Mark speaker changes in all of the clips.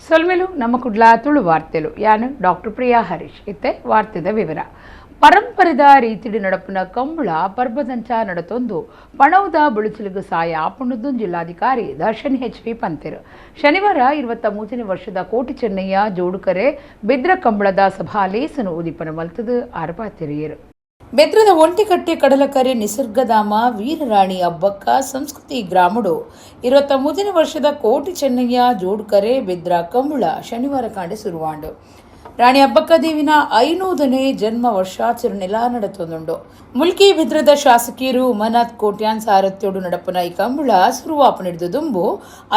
Speaker 1: ಸೊಲ್ಮೆಲು ನಮ್ಮ ಕುಡ್ಲ ತುಳು ವಾರ್ತೆಲು. ಯಾನು ಡಾಕ್ಟರ್ ಪ್ರಿಯಾ ಹರೀಶ್. ಇತ್ತೆ ವಾರ್ತೆದ ವಿವರ. ಪರಂಪರೆದ ರೀತಿಡ್ ನಡಪುನ ಕಂಬುಳ ಪರ್ಬದಂಚ ನಡತೊಂದು ಪಣವುದ ಬುಳುಚಲಿಗು ಸಾಯ ಆಪುಂಡುದು ಜಿಲ್ಲಾಧಿಕಾರಿ ದರ್ಶನ್ ಎಚ್ ವಿ ಪಂತೆರು. ಶನಿವಾರ 23ನೇ ವರ್ಷದ ಕೋಟಿ ಚೆನ್ನಯ್ಯ ಜೋಡುಕರೆ ಬೆದ್ರ ಕಂಬಳದ ಸಭಾಲೇಸನು ಉದಿಪನ ಮಲ್ತದು ಆರ್ಪಾತಿರಿಯರು. ಬೆದ್ರದ ಒಂಟಿಕಟ್ಟೆ ಕಡಲಕರೆ ನಿಸರ್ಗಧಾಮ ವೀರರಾಣಿ ಅಬ್ಬಕ್ಕ ಸಂಸ್ಕೃತಿ ಗ್ರಾಮಡು 23ನೇ ವರ್ಷದ ಕೋಟಿ ಚೆನ್ನಯ್ಯ ಜೋಡುಕರೆ ಬೆದ್ರ ಕಂಬುಳ ಶನಿವಾರ ಕಾಂಡೆ ಸುರುವಾಂಡು. ರಾಣಿ ಅಬ್ಬಕ್ಕ ದೇವಿನ 500ನೇ ಜನ್ಮ ವರ್ಷಾಚರಣೆಲ ನಡತೊಂದುಂಡು. ಮುಲ್ಕಿ ಬೆದ್ರದ ಶಾಸಕಿಯರು ಉಮಾನಾಥ್ ಕೋಟ್ಯಾನ್ ಸಾರಥ್ಯೋಡು ನಡಪುನ ಈ ಕಂಬುಳ ಸುರುವಾಪನಿಡ್ದು ದುಂಬು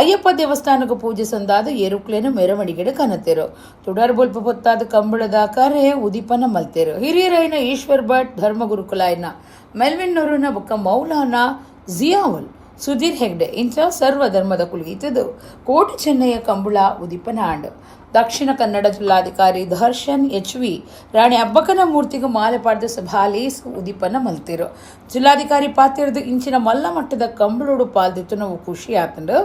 Speaker 1: ಅಯ್ಯಪ್ಪ ದೇವಸ್ಥಾನಕ್ಕೆ ಪೂಜೆ ಸಂದಾದ ಏರುಕ್ಲೇನು ಮೆರವಣಿಗೆಡು ಕನತೆರು. ತುಡರ್ ಬೊಲ್ಪ ಪೊತ್ತಾದ ಕಂಬಳದ ಕರೆ ಉದಿಪನ ಮಲ್ತೆರು. ಹಿರಿಯರಾಯಿನ ಈಶ್ವರ್ ಭಟ್, ಧರ್ಮಗುರುಕುಲಾಯಿನ ಮೆಲ್ವಿನ್ ನೊರುನ ಬೊಕ್ಕ ಮೌಲಾನಾ ಜಿಯಾವುಲ್, ಸುಧೀರ್ ಹೆಗ್ಡೆ ಇಂಚ ಸರ್ವ ಧರ್ಮದ ಕುಲಗೀತದು ಕೋಟಿ ಚೆನ್ನಯ್ಯ ಕಂಬುಳ ಉದಿಪನ ಆಂಡ್. ದಕ್ಷಿಣ ಕನ್ನಡ ಜಿಲ್ಲಾಧಿಕಾರಿ ದರ್ಶನ್ ಎಚ್ ವಿ ರಾಣಿ ಅಬ್ಬಕ್ಕನ ಮೂರ್ತಿಗೆ ಮಾಲೆ ಪಾಡ್ದ ಸಭಾಲೇಸ್ ಉದಿಪನ ಮಲ್ತಿರು. ಜಿಲ್ಲಾಧಿಕಾರಿ ಪಾತಿರ್ದು ಇಂಚಿನ ಮಲ್ಲ ಮಟ್ಟದ ಕಂಬಳೋಡು ಪಾಲ್ದಿತ್ತು ನಾವು ಖುಷಿ ಆತಂಡು.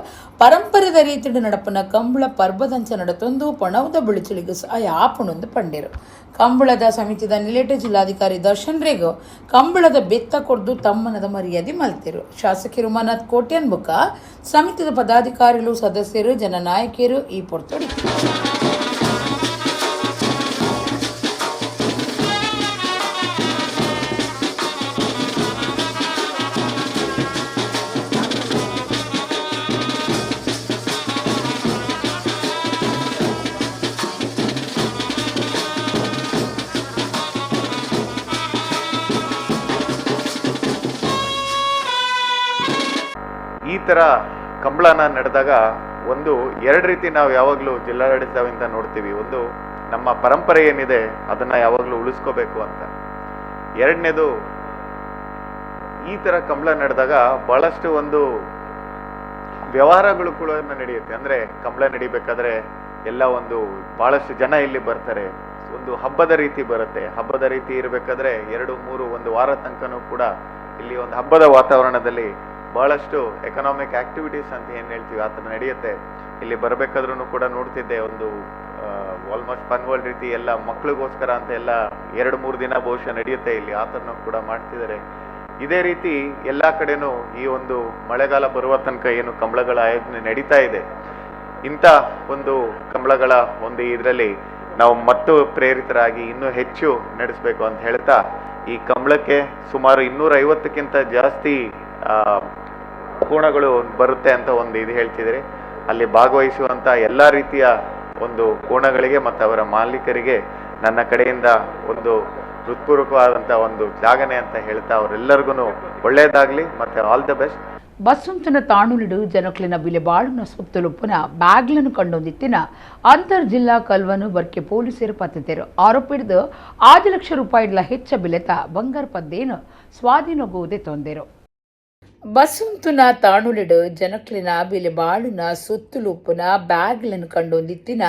Speaker 1: ಪರಂಪರೆದ ರೀತಿಡು ನಡಪನ ಕಂಬಳ ಪರ್ಬದಂಚ ನಡತೊಂದು ಪಣವುದ ಬಿಳಿಚುಲಿಗೆ ಸಹಾಯ ಆಪುಣೊಂದು ಪಂಡಿರು. ಕಂಬಳದ ಸಮಿತಿದ ನಿಲೇಟ ಜಿಲ್ಲಾಧಿಕಾರಿ ದರ್ಶನ್ ರೇಗು ಕಂಬಳದ ಬೆತ್ತ ಕೊಡ್ದು ತಮ್ಮನದ ಮರ್ಯಾದೆ ಮಲ್ತಿರು. ಶಾಸಕರು ಉಮಾನಾಥ್ ಕೋಟ್ಯಾನ್ ಬುಕ್ಕ ಸಮಿತಿದ ಪದಾಧಿಕಾರಿಗಳು, ಸದಸ್ಯರು, ಜನನಾಯಕಿಯರು ಈ ಪೊರ್ತೊಡಿ.
Speaker 2: ಈ ಥರ ಕಂಬಳನ ನಡೆದಾಗ ಒಂದು ಎರಡು ರೀತಿ ನಾವು ಯಾವಾಗಲೂ ಜಿಲ್ಲಾಡಳಿತದಿಂದ ನೋಡ್ತೀವಿ. ಒಂದು, ನಮ್ಮ ಪರಂಪರೆ ಏನಿದೆ ಅದನ್ನು ಯಾವಾಗಲೂ ಉಳಿಸ್ಕೋಬೇಕು ಅಂತ. ಎರಡನೇದು, ಈ ಥರ ಕಂಬಳ ನಡೆದಾಗ ಭಾಳಷ್ಟು ಒಂದು ವ್ಯವಹಾರಗಳು ಕೂಡ ನಡೆಯುತ್ತೆ. ಅಂದರೆ ಕಂಬಳ ನಡಿಬೇಕಾದ್ರೆ ಎಲ್ಲ ಒಂದು ಭಾಳಷ್ಟು ಜನ ಇಲ್ಲಿ ಬರ್ತಾರೆ, ಒಂದು ಹಬ್ಬದ ರೀತಿ ಬರುತ್ತೆ. ಹಬ್ಬದ ರೀತಿ ಇರಬೇಕಾದ್ರೆ 2-3 ಒಂದು ವಾರ ತನಕನೂ ಕೂಡ ಇಲ್ಲಿ ಒಂದು ಹಬ್ಬದ ವಾತಾವರಣದಲ್ಲಿ ಭಾಳಷ್ಟು ಎಕನಾಮಿಕ್ ಆ್ಯಕ್ಟಿವಿಟೀಸ್ ಅಂತ ಏನು ಹೇಳ್ತೀವಿ ಆ ಥರ ನಡೆಯುತ್ತೆ. ಇಲ್ಲಿ ಬರಬೇಕಾದ್ರೂ ಕೂಡ ನೋಡ್ತಿದ್ದೆ, ಒಂದು ಆಲ್ಮೋಸ್ಟ್ ಫನ್ ವರ್ಲ್ಡ್ ರೀತಿ ಎಲ್ಲ ಮಕ್ಳಿಗೋಸ್ಕರ ಅಂತ ಎಲ್ಲ 2-3 ದಿನ ಬಹುಶಃ ನಡೆಯುತ್ತೆ ಇಲ್ಲಿ, ಆ ಥರನೂ ಕೂಡ ಮಾಡ್ತಿದ್ದಾರೆ. ಇದೇ ರೀತಿ ಎಲ್ಲ ಕಡೆನೂ ಈ ಒಂದು ಮಳೆಗಾಲ ಬರುವ ತನಕ ಏನು ಕಂಬಳಗಳ ಆಯೋಜನೆ ನಡೀತಾ ಇದೆ. ಇಂಥ ಒಂದು ಕಂಬಳಗಳ ಒಂದು ಇದರಲ್ಲಿ ನಾವು ಮತ್ತು ಪ್ರೇರಿತರಾಗಿ ಇನ್ನೂ ಹೆಚ್ಚು ನಡೆಸಬೇಕು ಅಂತ ಹೇಳ್ತಾ, ಈ ಕಂಬಳಕ್ಕೆ ಸುಮಾರು 250ಕ್ಕಿಂತ ಜಾಸ್ತಿ ಕೋಣಗಳು ಬರುತ್ತೆ ಅಂತ ಒಂದು ಇದು ಹೇಳ್ತಿದ್ದಾರೆ. ಅಲ್ಲಿ ಭಾಗವಹಿಸುವಂಥ ಎಲ್ಲ ರೀತಿಯ ಒಂದು ಕೋಣಗಳಿಗೆ ಮತ್ತು ಅವರ ಮಾಲೀಕರಿಗೆ ನನ್ನ ಕಡೆಯಿಂದ ಒಂದು ಹೃತ್ಪೂರ್ವಕವಾದಂಥ ಒಂದು ಶ್ಲಾಘನೆ ಅಂತ ಹೇಳ್ತಾ ಅವರೆಲ್ಲರಿಗೂ ಒಳ್ಳೆಯದಾಗಲಿ ಮತ್ತು ಆಲ್ the best.
Speaker 1: ಬಸ್ಸಂತನ ತಾಣುಲಿಡು ಜನಕ್ಲಿನ ಬಿಲೆ ಬಾಳುನ ಸುತ್ತಲುಪ್ಪುನ ಬ್ಯಾಗ್ಲನ್ನು ಕಂಡೊಂದಿತ್ತಿನ ಅಂತರ್ ಜಿಲ್ಲಾ ಕಲ್ವನು ಬರ್ಕೆ ಪೊಲೀಸರು ಪತ್ತಿದ್ದರು. ಆರೋಪಿಡ್ದು 5 ಲಕ್ಷ ರೂಪಾಯಿಗಳ ಹೆಚ್ಚ ಬಿಲೆತ ಬಂಗಾರ ಪದ್ದೇನು ಸ್ವಾಧೀನಗೋದೆ ತೊಂದರು. ಬಸ್ಸಂತುನ ತಾಣುಲಿಡು ಜನಕ್ಲಿನ ಬಿಲೆ ಬಾಳುನ ಸುತ್ತಲುಪ್ಪುನ ಬ್ಯಾಗ್ಲನ್ನು ಕಂಡೊಂದಿತ್ತಿನ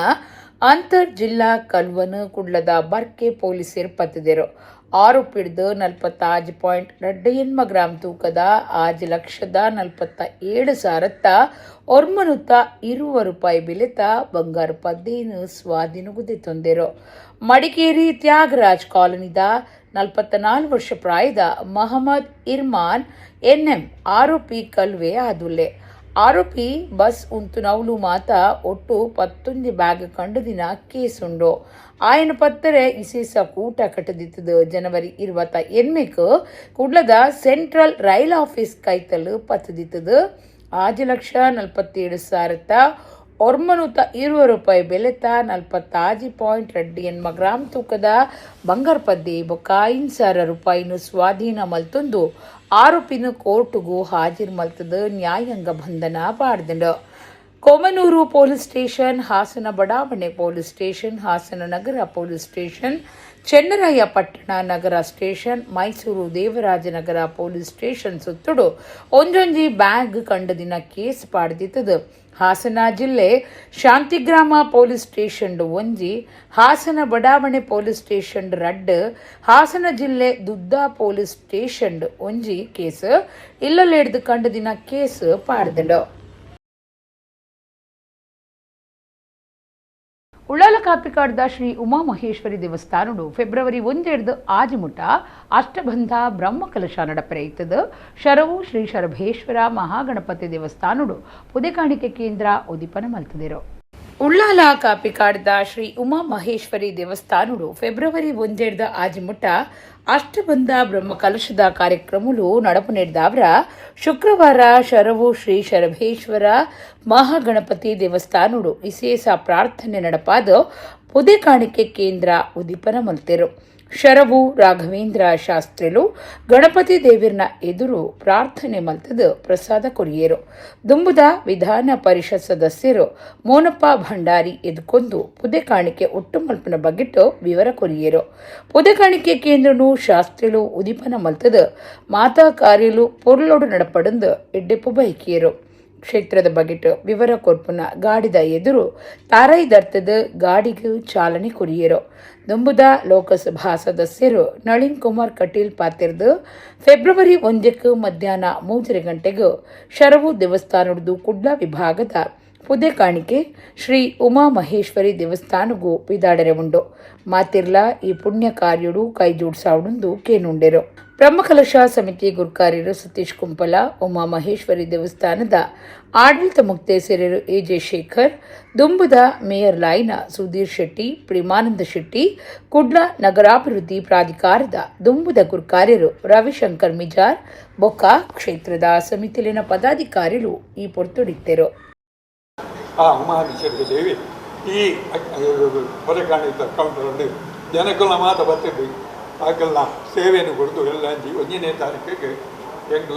Speaker 1: ಅಂತರ್ ಜಿಲ್ಲಾ ಕಲ್ವನು ಕುಡ್ಲದ ಬರ್ಕೆ ಪೊಲೀಸರು ಪತ್ತಿದರು. ಆರೋಪಿಡ್ದು 45.2 ಗ್ರಾಂ ತೂಕದ 5,47,920 ರೂಪಾಯಿ ಬಿಲೆತ ಬಂಗಾರ ಪದ್ದೇನು ಸ್ವಾಧೀನಗುದೆ ತಂದಿರು. ಮಡಿಕೇರಿ ತ್ಯಾಗರಾಜ್ ಕಾಲೋನಿದ 44 ವರ್ಷ ಪ್ರಾಯದ ಮಹಮ್ಮದ್ ಇರ್ಮಾನ್ ಎನ್ಎಂ ಆರೋಪಿ ಕಲ್ವೆ ಆದುಲ್ಲೆ. ಆರೋಪಿ ಬಸ್ ಉಂತುನವ್ಲು ಮಾತ ಒಟ್ಟು 11 ಬ್ಯಾಗ್ ಕಂಡುದಿನ ಕೇಸುಂಡು. ಆಯನ ಪತ್ತರೆ ಇಸೇಸ ಕೂಟ ಕಟ್ಟದಿತ್ತದು. ಜನವರಿ 28ಕ್ಕೆ ಕುಡ್ಲದ ಸೆಂಟ್ರಲ್ ರೈಲ್ ಆಫೀಸ್ ಕೈತಲ್ ಪತ್ತದಿತ್ತದು. 5,47,920 ರೂಪಾಯಿ ಬೆಲೆತ 45.2 ಗ್ರಾಂ ತೂಕದ ಬಂಗಾರ ಪದ್ದೆ ಬೊಕ್ಕ 5,000 ರೂಪಾಯಿನು ಸ್ವಾಧೀನ ಮಲ್ತೊಂದು ಆರೋಪಿನ ಕೋರ್ಟುಗು ಹಾಜಿರ್ ಮಲ್ತದ ನ್ಯಾಯಾಂಗ ಬಂಧನ ಪಾಡ್ದಂಡು. ಕೊಮನೂರು ಪೊಲೀಸ್ ಸ್ಟೇಷನ್, ಹಾಸನ ಬಡಾವಣೆ ಪೊಲೀಸ್ ಸ್ಟೇಷನ್, ಹಾಸನ ನಗರ ಪೊಲೀಸ್ ಸ್ಟೇಷನ್, ಚೆನ್ನರಾಯಪಟ್ಟಣ ನಗರ station, Mysuru Devarajanagar police station ಸುತ್ತುಡು ಒಂಜೊಂಜಿ ಬ್ಯಾಗ್ ಕಂಡದಿನ ಕೇಸ್ ಪಾಡ್ದಿತ್ತದು. ಹಾಸನ ಜಿಲ್ಲೆ ಶಾಂತಿಗ್ರಾಮ ಪೊಲೀಸ್ ಸ್ಟೇಷನ್ ಒಂಜಿ, ಹಾಸನ ಬಡಾವಣೆ ಪೊಲೀಸ್ ಸ್ಟೇಷನ್ 2, ಹಾಸನ ಜಿಲ್ಲೆ ದುದ್ದ ಪೊಲೀಸ್ ಸ್ಟೇಷನ್ ಒಂಜಿ ಕೇಸ್ ಇಲ್ಲಲೇಡ್ದು ಕಂಡದಿನ ಕೇಸ್ ಪಾಡ್ದಂಡು. Ullal ಕಾಪಿಕಾಡ್ದ ಶ್ರೀ ಉಮಾಮಹೇಶ್ವರಿ ದೇವಸ್ಥಾನಡು ಫೆಬ್ರವರಿ 1 ಆಜಿಮುಟ ಅಷ್ಟಬಂಧ ಬ್ರಹ್ಮಕಲಶ ನಡಪರೆಯಿತದು. ಶರವು ಶ್ರೀ ಶರಭೇಶ್ವರ ಮಹಾಗಣಪತಿ ದೇವಸ್ಥಾನಡು ಪುದೆಕಾಣಿಕೆ ಕೇಂದ್ರ ಉದಿಪನ ಮಲ್ತದಿರು. ಉಳ್ಳಾಲ ಕಾಪಿಕಾಡ್ದ ಶ್ರೀ ಉಮಾಮಹೇಶ್ವರಿ ದೇವಸ್ಥಾನಡು ಫೆಬ್ರವರಿ 1 ಆಜಿಮುಟ ಅಷ್ಟಬಂಧ ಬ್ರಹ್ಮಕಲಶದ ಕಾರ್ಯಕ್ರಮಲು ನಡಪು ನೀಡಿದವರ ಶುಕ್ರವಾರ ಶರವು ಶ್ರೀ ಶರಭೇಶ್ವರ ಮಹಾಗಣಪತಿ ದೇವಸ್ಥಾನಡು ವಿಶೇಷ ಪ್ರಾರ್ಥನೆ ನಡಪಾದ ಪುದೆಕಾಣಿಕೆ ಕೇಂದ್ರ ಉದಿಪನ ಮಲ್ತೆರು. ಶರವು ರಾಘವೇಂದ್ರ ಶಾಸ್ತ್ರಿಲು ಗಣಪತಿ ದೇವಿರ್ನ ಎದುರು ಪ್ರಾರ್ಥನೆ ಮಲ್ತದ ಪ್ರಸಾದ ಕೊರಿಯರು. ದುಂಬುದ ವಿಧಾನ ಪರಿಷತ್ ಸದಸ್ಯರು ಮೋನಪ್ಪ ಭಂಡಾರಿ ಎದುಕೊಂದು ಪುದೆಕಾಣಿಕೆ ಒಟ್ಟು ಮಲ್ಪನ ಬಗ್ಗಿಟ್ಟು ವಿವರ ಕೊರಿಯರು. ಪುದೆಕಾಣಿಕೆ ಕೇಂದ್ರನು ಶಾಸ್ತ್ರಿಲು ಉದಿಪನ ಮಲ್ತದ ಮಾತಾ ಕಾರ್ಯಲು ಪೊರ್ಲೊಡು ನಡಪಡಂದು ಎಡ್ಡೆಪ್ಪು ಬೈಕಿಯರು. ಕ್ಷೇತ್ರದ ಬಗೆಟ್ ವಿವರ ಕೊರ್ಪುನ ಗಾಡಿದ ಎದುರು ತಾರೈದರ್ತದ ಗಾಡಿಗೆ ಚಾಲನೆ ಕೊರಿಯರು. ದುಂಬುದ ಲೋಕಸಭಾ ಸದಸ್ಯರು ನಳಿನ್ ಕುಮಾರ್ ಕಟೀಲ್ ಪಾತಿರ್ದು ಫೆಬ್ರವರಿ 1 ಮಧ್ಯಾಹ್ನ 3:30 ಗಂಟೆಗೆ ಶರವು ದೇವಸ್ಥಾನದ ಕುಡ್ಲ ವಿಭಾಗದ ಪುದೆಕಾಣಿಕೆ ಶ್ರೀ ಉಮಾ ಮಹೇಶ್ವರಿ ದೇವಸ್ಥಾನಗೂ ಪಿದಾಡರೆ ಉಂಡು. ಮಾತಿರ್ಲ ಈ ಪುಣ್ಯ ಕಾರ್ಯಡು ಕೈ ಜೋಡಿಸಾವುಡುಂದು ಕೇನುಂಡೆರು. ಬ್ರಹ್ಮಕಲಶ ಸಮಿತಿ ಗುರ್ಕಾರ್ಯರು ಸತೀಶ್ ಕುಂಪಲ, ಉಮಾ ಮಹೇಶ್ವರಿ ದೇವಸ್ಥಾನದ ಆಡಳಿತ ಮುಕ್ತೇಸರರು ಎ ಜೆ ಶೇಖರ್, ದುಂಬುದ ಮೇಯರ್ ಲಾಯ್ನ ಸುಧೀರ್ ಶೆಟ್ಟಿ, ಪ್ರೇಮಾನಂದ ಶೆಟ್ಟಿ, ಕುಡ್ಲ ನಗರಾಭಿವೃದ್ಧಿ ಪ್ರಾಧಿಕಾರದ ದುಂಬುದ ಗುರ್ಕಾರ್ಯರು ರವಿಶಂಕರ್ ಮಿಜಾರ್, ಬೊಕ್ಕ ಕ್ಷೇತ್ರದ ಸಮಿತಿಲಿನ ಪದಾಧಿಕಾರಿಗಳು ಈ ಪೊರ್ತುಡಿತ್ತೆರು.
Speaker 3: ಆ ಉಮಾಮಹೇಶ್ವರಿ ದೇವಿ ಈ ಹೊರೆಕಾಣಿದ ಕೌಂಟರ್ ಜನಕ್ಕಲ್ಲ ಮಾತ ಬತ್ತಿದ್ದು ಆಕಲ್ನ ಸೇವೆಯನ್ನು ಕೊಡ್ದು ಎಲ್ಲ 1ನೇ ತಾರೀಕಿಗೆ ಎಂಟು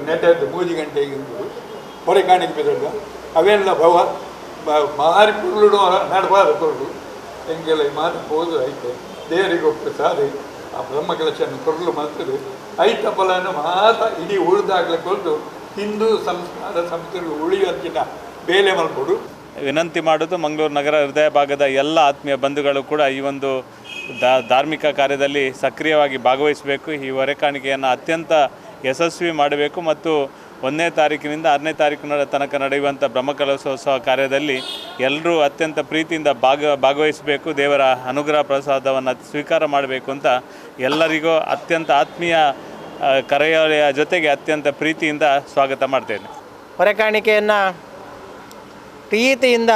Speaker 3: ನೆಟ್ಟದ್ದು 3 ಗಂಟೆಗೆ ಹೊರೆಕಾಣಿಕೆ ಬಿದ್ದಡ್ಡ ಅವೆಲ್ಲ ಭವ ಮಾರಿ ಪುರುಳು ನಡಬಾರ ಕೊರಡು ಎಂಗೆಲ್ಲ ಮಾತು ಹೋದು ಐತೆ ದೇವರಿಗೆ ಪ್ರಸಾದ ಆ ಬ್ರಹ್ಮಕಲಶನ್ನು ಕೊರಲು ಮಾಡ್ತದೆ ಐತ ಫಲನ್ನು ಮಾತ ಇಡೀ ಉಳಿದಾಗಲೇ ಕೊರದು ಹಿಂದೂ ಸಂಸ್ಕಾರ ಸಂಸ್ಕೃತಿ ಉಳಿಯುವಂತಿನ ಬೇಲೆ ಮಲ್ಪಡು
Speaker 4: ವಿನಂತಿ ಮಾಡೋದು. ಮಂಗಳೂರು ನಗರ ಹೃದಯ ಭಾಗದ ಎಲ್ಲ ಆತ್ಮೀಯ ಬಂಧುಗಳು ಕೂಡ ಈ ಒಂದು ಧಾರ್ಮಿಕ ಕಾರ್ಯದಲ್ಲಿ ಸಕ್ರಿಯವಾಗಿ ಭಾಗವಹಿಸಬೇಕು. ಈ ಹೊರೆಕಾಣಿಕೆಯನ್ನು ಅತ್ಯಂತ ಯಶಸ್ವಿ ಮಾಡಬೇಕು ಮತ್ತು 1ನೇ ತಾರೀಕಿನಿಂದ 6ನೇ ತಾರೀಕಿನ ತನಕ ನಡೆಯುವಂಥ ಬ್ರಹ್ಮಕಲಶೋತ್ಸವ ಕಾರ್ಯದಲ್ಲಿ ಎಲ್ಲರೂ ಅತ್ಯಂತ ಪ್ರೀತಿಯಿಂದ ಭಾಗವಹಿಸಬೇಕು. ದೇವರ ಅನುಗ್ರಹ ಪ್ರಸಾದವನ್ನು ಸ್ವೀಕಾರ ಮಾಡಬೇಕು ಅಂತ ಎಲ್ಲರಿಗೂ ಅತ್ಯಂತ ಆತ್ಮೀಯ ಕರೆಯ ಜೊತೆಗೆ ಅತ್ಯಂತ ಪ್ರೀತಿಯಿಂದ ಸ್ವಾಗತ ಮಾಡ್ತೇನೆ.
Speaker 5: ಹೊರೆಕಾಣಿಕೆಯನ್ನು ಪ್ರೀತಿಯಿಂದ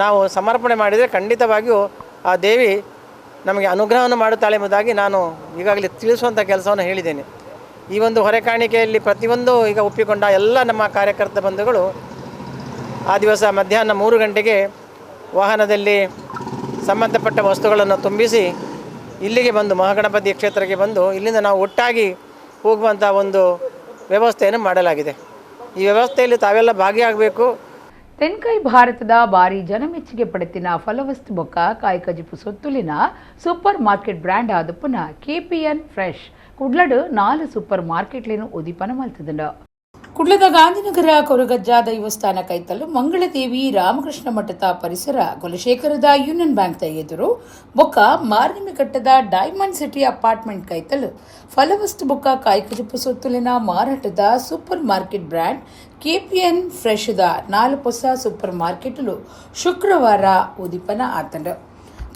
Speaker 5: ನಾವು ಸಮರ್ಪಣೆ ಮಾಡಿದರೆ ಖಂಡಿತವಾಗಿಯೂ ಆ ದೇವಿ ನಮಗೆ ಅನುಗ್ರಹವನ್ನು ಮಾಡುತ್ತಾಳೆ ಎಂಬುದಾಗಿ ನಾನು ಈಗಾಗಲೇ ತಿಳಿಸುವಂಥ ಕೆಲಸವನ್ನು ಹೇಳಿದ್ದೇನೆ. ಈ ಒಂದು ಹೊರೆಕಾಣಿಕೆಯಲ್ಲಿ ಪ್ರತಿಯೊಂದು ಈಗ ಒಪ್ಪಿಕೊಂಡ ಎಲ್ಲ ನಮ್ಮ ಕಾರ್ಯಕರ್ತ ಬಂಧುಗಳು ಆ ದಿವಸ ಮಧ್ಯಾಹ್ನ 3 ಗಂಟೆಗೆ ವಾಹನದಲ್ಲಿ ಸಂಬಂಧಪಟ್ಟ ವಸ್ತುಗಳನ್ನು ತುಂಬಿಸಿ ಇಲ್ಲಿಗೆ ಬಂದು ಮಹಾಗಣಪತಿ ಕ್ಷೇತ್ರಕ್ಕೆ ಬಂದು ಇಲ್ಲಿಂದ ನಾವು ಒಟ್ಟಾಗಿ ಹೋಗುವಂಥ ಒಂದು ವ್ಯವಸ್ಥೆಯನ್ನು ಮಾಡಲಾಗಿದೆ. ಈ ವ್ಯವಸ್ಥೆಯಲ್ಲಿ ತಾವೆಲ್ಲ ಭಾಗಿಯಾಗಬೇಕು.
Speaker 1: ತೆನ್ಕೈ ಭಾರತದ ಭಾರಿ ಜನಮೆಚ್ಚುಗೆ ಪಡೆತಿನ ಫಲವಸ್ತು ಬೊಕ್ಕ ಕಾಯ್ಕಜಿಪು ಸೊತ್ತುಲಿನ super market brand ಆದಪ್ಪುನ KPN fresh ಕುಡ್ಲಡು 4 super ಮಾರ್ಕೆಟ್ಲೇನು ಉದಿಪನ ಮಲ್ತದಂಡ. ಕುಡ್ಲದ ಗಾಂಧಿನಗರ ಕೊರಗಜ್ಜ ದೈವಸ್ಥಾನ ಕೈತಲ್ಲು ಮಂಗಳದೇವಿ ರಾಮಕೃಷ್ಣ ಮಠದ ಪರಿಸರ ಕುಲಶೇಖರದ ಯೂನಿಯನ್ ಬ್ಯಾಂಕ್ ಎದುರು ಬೊಕ್ಕ ಮಾರ್ನಿಮಿಘಟ್ಟದ diamond city apartment ಕೈತಲ್ಲು ಫಲವಸ್ತು ಬೊಕ್ಕ ಕಾಯ್ಕಜಿಪು ಸೊತ್ತುಲಿನ ಮಾರಾಟದ super market brand KPN ಫ್ರೆಶ್ದ 4 ಹೊಸ ಸೂಪರ್ ಮಾರ್ಕೆಟ್ಲು ಶುಕ್ರವಾರ ಉದಿಪನ ಆತಂಡ.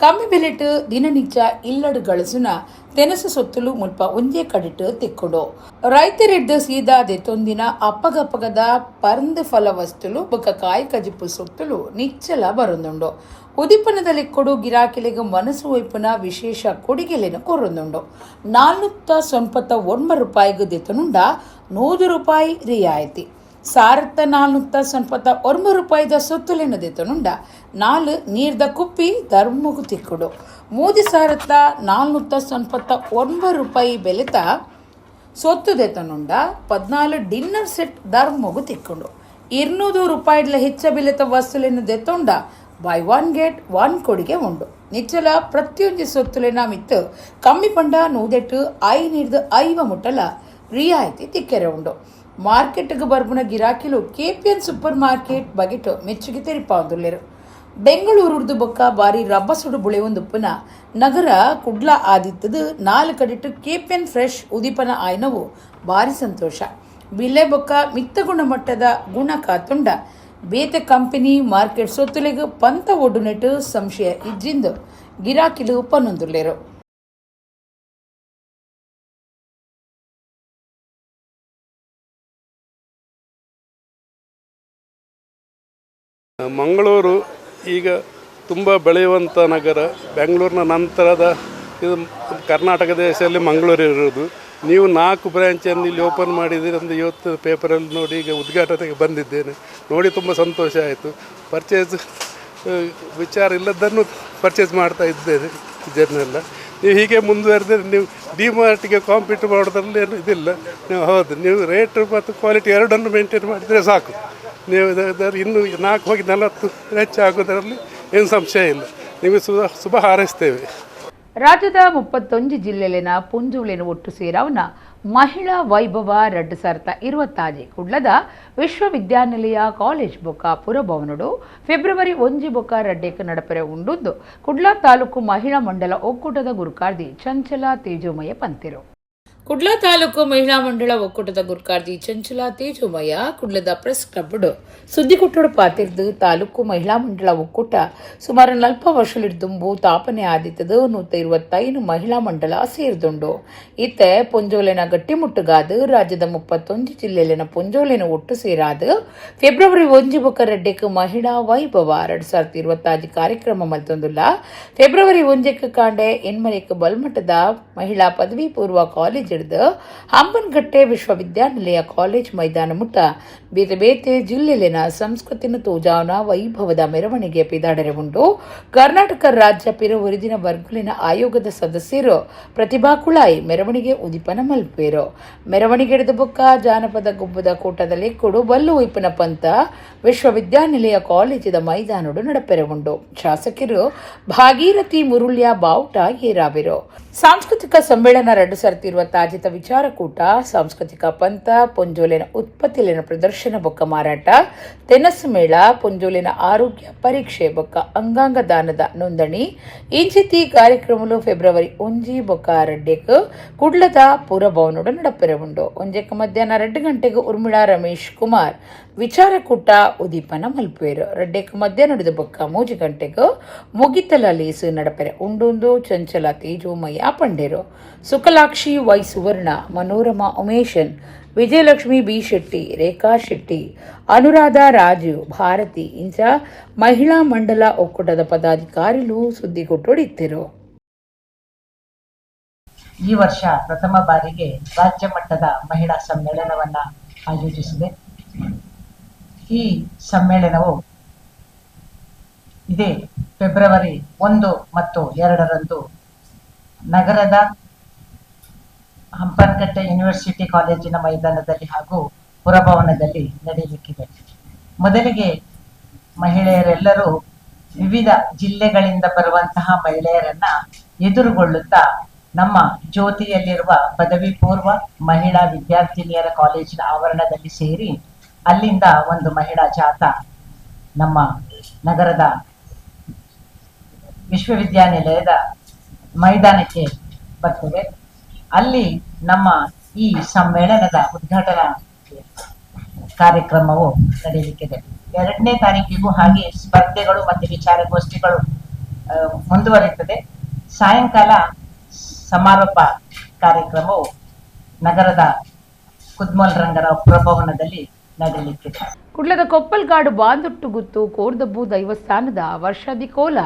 Speaker 1: ಕಮ್ಮಿ ಬೆಲೆಟ್ ದಿನನಿತ್ಯ ಇಲ್ಲಡು ಗಳಸುನ ತೆನಸು ಸೊತ್ತಲು ಮುಲ್ಪ ಒಂಜೇ ಕಡಿಟ್ಟು ತಿಕ್ಕೊಡು. ರೈತರಿಡ್ದು ಸೀದಾ ದೆತ್ತೊಂದಿನ ಅಪ್ಪಗಪ್ಪಗದ ಪರಂದು ಫಲ ವಸ್ತುಲು ಬೊಕ್ಕ ಕಾಯಿ ಕಜಿಪು ಸೊತ್ತಲು ನಿಚ್ಚಲ ಬರೊಂದುಂಡು. ಉದಿಪನದಲ್ಲಿ ಕೊಡು ಗಿರಾಕಿಲಿಗೆ ಮನಸ್ಸು ಒಯ್ಪುನ ವಿಶೇಷ ಕೊಡುಗೆಲೆನು ಕೊರೊಂದುಂಡು. 499 ರೂಪಾಯಿಗೆ ದೆತ್ತನುಂಡ 100 ರೂಪಾಯಿ ರಿಯಾಯಿತಿ. 1499 ರೂಪಾಯಿದ ಸೊತ್ತುಲೆನು ದೆತ್ತನುಂಡ 4 ನೀರ್ದ ಕುಪ್ಪಿ ಧರ್ಮಗು ತಿಕ್ಕುಡು. 3499 ರೂಪಾಯಿ ಬೆಲೆತ ಸೊತ್ತು ದೆತ್ತನುಂಡ 14 ಡಿನ್ನರ್ ಸೆಟ್ ಧರ್ಮಗು ತಿಕ್ಕುಂಡು. 200 ರೂಪಾಯಿಡ್ಲ ಹೆಚ್ಚ ಬೆಲೆತ ವಸ್ತುಲೆನು ದೆತ್ತೊಂಡ ಬೈ 1 ಗೆಟ್ 1 ಕೊಡುಗೆ ಉಂಡು. ನಿಚ್ಚಲ ಪ್ರತಿಯೊಂದು ಸೊತ್ತುಲೆನ ಮಿತ್ತು ಕಮ್ಮಿ ಪಂಡ 108 5 ಮುಟ್ಟಲ ರಿಯಾಯಿತಿ ತಿಕ್ಕೆರೆ ಉಂಡು. ಮಾರ್ಕೆಟ್ಗೆ ಬರ್ಬುನ ಗಿರಾಕಿಲು KPN super market ಬಗೆಟ್ ಮೆಚ್ಚುಗೆ ತೆರಿಪಾಂದುಲ್ಲೆರು. ಬೆಂಗಳೂರುರ್ದು ಬೊಕ್ಕ ಬಾರಿ ರಬ್ಬಸುಡು ಬುಳೆಯೊಂದುಪ್ಪುನ ನಗರ ಕುಡ್ಲ ಆದಿತ್ತದು 4 ಕಡಿಟ್ಟು ಕೆಪಿಎನ್ ಫ್ರೆಶ್ ಉದಿಪನ ಆಯ್ನವು ಭಾರಿ ಸಂತೋಷ. ಬಿಲೆ ಬೊಕ್ಕ ಮಿತ್ತ ಗುಣಮಟ್ಟದ ಗುಣ ಕಾತುಂಡ ಬೇತೆ ಕಂಪನಿ ಮಾರ್ಕೆಟ್ ಸೊತ್ತುಲೆಗ್ ಪಂತ ಒಡ್ಡುನೆಟ್ ಸಂಶಯ ಇಜ್ಜಿಂದು ಗಿರಾಕಿಲು ಪನೊಂದುಲ್ಲೆರು.
Speaker 6: ಮಂಗಳೂರು ಈಗ ತುಂಬ ಬೆಳೆಯುವಂಥ ನಗರ. ಬೆಂಗಳೂರಿನ ನಂತರದ ಇದು ಕರ್ನಾಟಕ ದೇಶದಲ್ಲಿ ಮಂಗಳೂರು ಇರೋದು. ನೀವು 4 ಬ್ರ್ಯಾಂಚನ್ನು ಇಲ್ಲಿ ಓಪನ್ ಮಾಡಿದ್ದೀರಿ ಅಂತ ಇವತ್ತು ಪೇಪರಲ್ಲಿ ನೋಡಿ ಈಗ ಉದ್ಘಾಟನೆಗೆ ಬಂದಿದ್ದೇನೆ. ನೋಡಿ ತುಂಬ ಸಂತೋಷ ಆಯಿತು. ಪರ್ಚೇಸ್ ವಿಚಾರ ಇಲ್ಲದನ್ನು ಪರ್ಚೇಸ್ ಮಾಡ್ತಾ ಇದ್ದೇನೆ ಇದನ್ನೆಲ್ಲ. ನೀವು ಹೀಗೆ ಮುಂದುವರೆದರೆ ನೀವು ಡಿ ಮಾರ್ಟಿಗೆ ಕಾಂಪೀಟ್ ಮಾಡೋದ್ರಲ್ಲಿ ಏನು ಇದಿಲ್ಲ. ನೀವು ಹೌದು, ನೀವು ರೇಟ್ ಮತ್ತು ಕ್ವಾಲಿಟಿ ಎರಡನ್ನು ಮೇಂಟೈನ್ ಮಾಡಿದರೆ ಸಾಕು. ನೀವು ಇನ್ನು 4 ಹೋಗಿ 40 ಹೆಚ್ಚು ಆಗೋದರಲ್ಲಿ ಏನು ಸಂಶಯ ಇಲ್ಲ. ನಿಮಗೆ ಶುಭ ಹಾರೈಸ್ತೇವೆ.
Speaker 1: ರಾಜ್ಯದ 31 ಜಿಲ್ಲೆಲಿನ ಪುಂಜುಳಿನ ಒಟ್ಟು ಸೇರಾವನ ಮಹಿಳಾ ವೈಭವ 2026 ಕುಡ್ಲದ ವಿಶ್ವವಿದ್ಯಾನಿಲಯ ಕಾಲೇಜ್ ಬೊಕ್ಕ ಪುರಭವನಡು ಫೆಬ್ರವರಿ 1 ಬೊಕ್ಕ 2 ನಡಪರೆ ಉಂಡುಂದು ಕುಡ್ಲ ತಾಲೂಕು ಮಹಿಳಾ ಮಂಡಲ ಒಕ್ಕೂಟದ ಗುರುಕಾರ್ದಿ ಚಂಚಲ ತೇಜೋಮಯ ಪಂತಿರು. ಕುಡ್ಲ ತಾಲೂಕು ಮಹಿಳಾ ಮಂಡಳ ಒಕ್ಕೂಟದ ಗುರುಕಾರ್ದಿ ಚಂಚಲ ತೇಜೋಮಯ ಕುಡ್ಲದ ಪ್ರೆಸ್ ಕ್ಲಬ್ ಸುದ್ದಿಕೊಟ್ಟಡು ಪಾತಿರ್ದು ತಾಲೂಕು ಮಹಿಳಾ ಮಂಡಳ ಒಕ್ಕೂಟ ಸುಮಾರು 40 ವರ್ಷಲಿಡ್ದುಂಬು ತಾಪನೆ ಆದಿತ್ತದು 125 ಮಹಿಳಾ ಮಂಡಳ ಸೇರಿದುಂಡು. ಇತ್ತೆ ಪೊಂಜೋಲೆನ ಗಟ್ಟಿಮುಟ್ಟುಗಾದು ರಾಜ್ಯದ 31 ಜಿಲ್ಲೆಲಿನ ಪೊಂಜೋಲೆನ ಒಟ್ಟು ಸೇರಾದು ಫೆಬ್ರವರಿ 1 ಬೊಕ್ಕ 2 ಮಹಿಳಾ ವೈಭವ 2026 ಕಾರ್ಯಕ್ರಮ ಮಲ್ತೊಂದುಲ್ಲ. ಫೆಬ್ರವರಿ 1 ಕಾಂಡೆ ಎನ್ಮನೆಕ್ ಬಲ್ಮಠದ ಮಹಿಳಾ ಪದವಿ ಪೂರ್ವ ಕಾಲೇಜ್ ಹಿಡಿದು ಹಂಬನಗಟ್ಟೆ ವಿಶ್ವವಿದ್ಯಾನಿಲಯ ಕಾಲೇಜ್ ಮೈದಾನ ಮುಟ್ಟ ಬೇತೆ ಬೇತೆ ಜಿಲ್ಲೆಲಿನ ಸಂಸ್ಕೃತಿನ ತೋಜಾವನ ವೈಭವದ ಮೆರವಣಿಗೆ ಪಿದಾಡರೆ ಉಂಟು. ಕರ್ನಾಟಕ ರಾಜ್ಯ ಪಿರ ಒರಿದಿನ ವರ್ಗುಲಿನ ಆಯೋಗದ ಸದಸ್ಯರು ಪ್ರತಿಭಾ ಕುಳಾಯಿ ಮೆರವಣಿಗೆ ಉದಿಪನ ಮಲ್ಪೇರು. ಮೆರವಣಿಗೆ ಹಿಡಿದ ಬೊಕ್ಕ ಜಾನಪದ ಗುಬ್ಬದ ಕೂಟದಲ್ಲಿ ಕೊಡು ಬಲ್ಲು ಉಯ್ಪನ ಪಂತ ವಿಶ್ವವಿದ್ಯಾನಿಲಯ ಕಾಲೇಜಿದ ಮೈದಾನಡು ನಡಪೆರೆ ಉಂಡು. ಶಾಸಕರು ಭಾಗೀರಥಿ ಮುರುಳ್ಯ ಬಾವುಟ ಏರಾವಿರು. ಸಾಂಸ್ಕೃತಿಕ ಸಮ್ಮೇಳನ 2026 ವಿಚಾರಕೂಟ, ಸಾಂಸ್ಕೃತಿಕ ಪಂಥ, ಪೊಂಜೋಲಿನ ಉತ್ಪತ್ತಿಲಿನ ಪ್ರದರ್ಶನ ಬೊಕ್ಕ ಮಾರಾಟ, ತೆನಸು ಮೇಳ, ಪೊಂಜೋಲಿನ ಆರೋಗ್ಯ ಪರೀಕ್ಷೆ ಬೊಕ್ಕ ಅಂಗಾಂಗ ದಾನದ ನೋಂದಣಿ ಇಂಚಿತಿ ಕಾರ್ಯಕ್ರಮಲು ಫೆಬ್ರವರಿ 1 ಬೊಕ್ಕ 2 ಕುಡ್ಲದ ಪುರಭವನೋಡು ನಡಪೆರೆ ಉಂಡು. 1 ಮಧ್ಯಾಹ್ನ 2 ಗಂಟೆಗೆ ಉರ್ಮಿಳಾ ರಮೇಶ್ ಕುಮಾರ್ ವಿಚಾರಕೂಟ ಉದೀಪನ ಮಲ್ಪೇರು. 2 ಮಧ್ಯಾಹ್ನದ ಬೊಕ್ಕ 3 ಗಂಟೆಗೆ ಮುಗಿತಲ ಲೇಸು ನಡಪೆರೆ ಉಂಡುಂದು ಚಂಚಲ ತೇಜೋಮಯ ಪಂಡೇರು. ಸುಖಲಾಕ್ಷಿ ವೈ ಸುವರ್ಣ, ಮನೋರಮಾ ಉಮೇಶನ್, ವಿಜಯಲಕ್ಷ್ಮಿ ಬಿ ಶೆಟ್ಟಿ, ರೇಖಾ ಶೆಟ್ಟಿ, ಅನುರಾಧ ರಾಜು, ಭಾರತಿ ಇಂಚ ಮಹಿಳಾ ಮಂಡಲ ಒಕ್ಕೂಟದ ಪದಾಧಿಕಾರಿಗಳು ಸುದ್ದಿಗೊಟ್ಟೊಡಿತ್ತಿರು.
Speaker 7: ಈ ವರ್ಷ ಪ್ರಥಮ ಬಾರಿಗೆ ರಾಜ್ಯ ಮಟ್ಟದ ಮಹಿಳಾ ಸಮ್ಮೇಳನವನ್ನ ಆಯೋಜಿಸಿದೆ. ಈ ಸಮ್ಮೇಳನವು ಇದೇ ಫೆಬ್ರವರಿ 1 ಮತ್ತು 2 ನಗರದ ಹಂಪನಕಟ್ಟೆ ಯೂನಿವರ್ಸಿಟಿ ಕಾಲೇಜಿನ ಮೈದಾನದಲ್ಲಿ ಹಾಗೂ ಪುರಭವನದಲ್ಲಿ ನಡೆಯಲಿಕ್ಕಿದೆ. ಮೊದಲಿಗೆ ಮಹಿಳೆಯರೆಲ್ಲರೂ ವಿವಿಧ ಜಿಲ್ಲೆಗಳಿಂದ ಬರುವಂತಹ ಮಹಿಳೆಯರನ್ನ ಎದುರುಗೊಳ್ಳುತ್ತಾ ನಮ್ಮ ಜ್ಯೋತಿಯಲ್ಲಿರುವ ಪದವಿ ಪೂರ್ವ ಮಹಿಳಾ ವಿದ್ಯಾರ್ಥಿನಿಯರ ಕಾಲೇಜಿನ ಆವರಣದಲ್ಲಿ ಸೇರಿ ಅಲ್ಲಿಂದ ಒಂದು ಮಹಿಳಾ ಜಾಥಾ ನಮ್ಮ ನಗರದ ವಿಶ್ವವಿದ್ಯಾನಿಲಯದ ಮೈದಾನಕ್ಕೆ ಬರ್ತದೆ. ಅಲ್ಲಿ ನಮ್ಮ ಈ ಸಮ್ಮೇಳನದ ಉದ್ಘಾಟನಾ ಕಾರ್ಯಕ್ರಮವು ನಡೆಯಲಿಕ್ಕಿದೆ. 2ನೇ ತಾರೀಕಿಗೂ ಹಾಗೆ ಸ್ಪರ್ಧೆಗಳು ಮತ್ತು ವಿಚಾರಗೋಷ್ಠಿಗಳು ಮುಂದುವರಿಯುತ್ತದೆ. ಸಾಯಂಕಾಲ ಸಮಾರೋಪ ಕಾರ್ಯಕ್ರಮವು ನಗರದ ಕುದ್ಮೋಲ್ ರಂಗರಾವ್ ಪುರಭವನದಲ್ಲಿ ನಡೆಯಲಿಕ್ಕಿದೆ.
Speaker 1: ಕುಡ್ಲದ ಕೊಪ್ಪಲ್ಗಾಡು ಬಾಂದೊಟ್ಟು ಗುತ್ತು ಕೋರ್ದಬ್ಬು ದೈವಸ್ಥಾನದ ವರ್ಷಾದಿ ಕೋಲ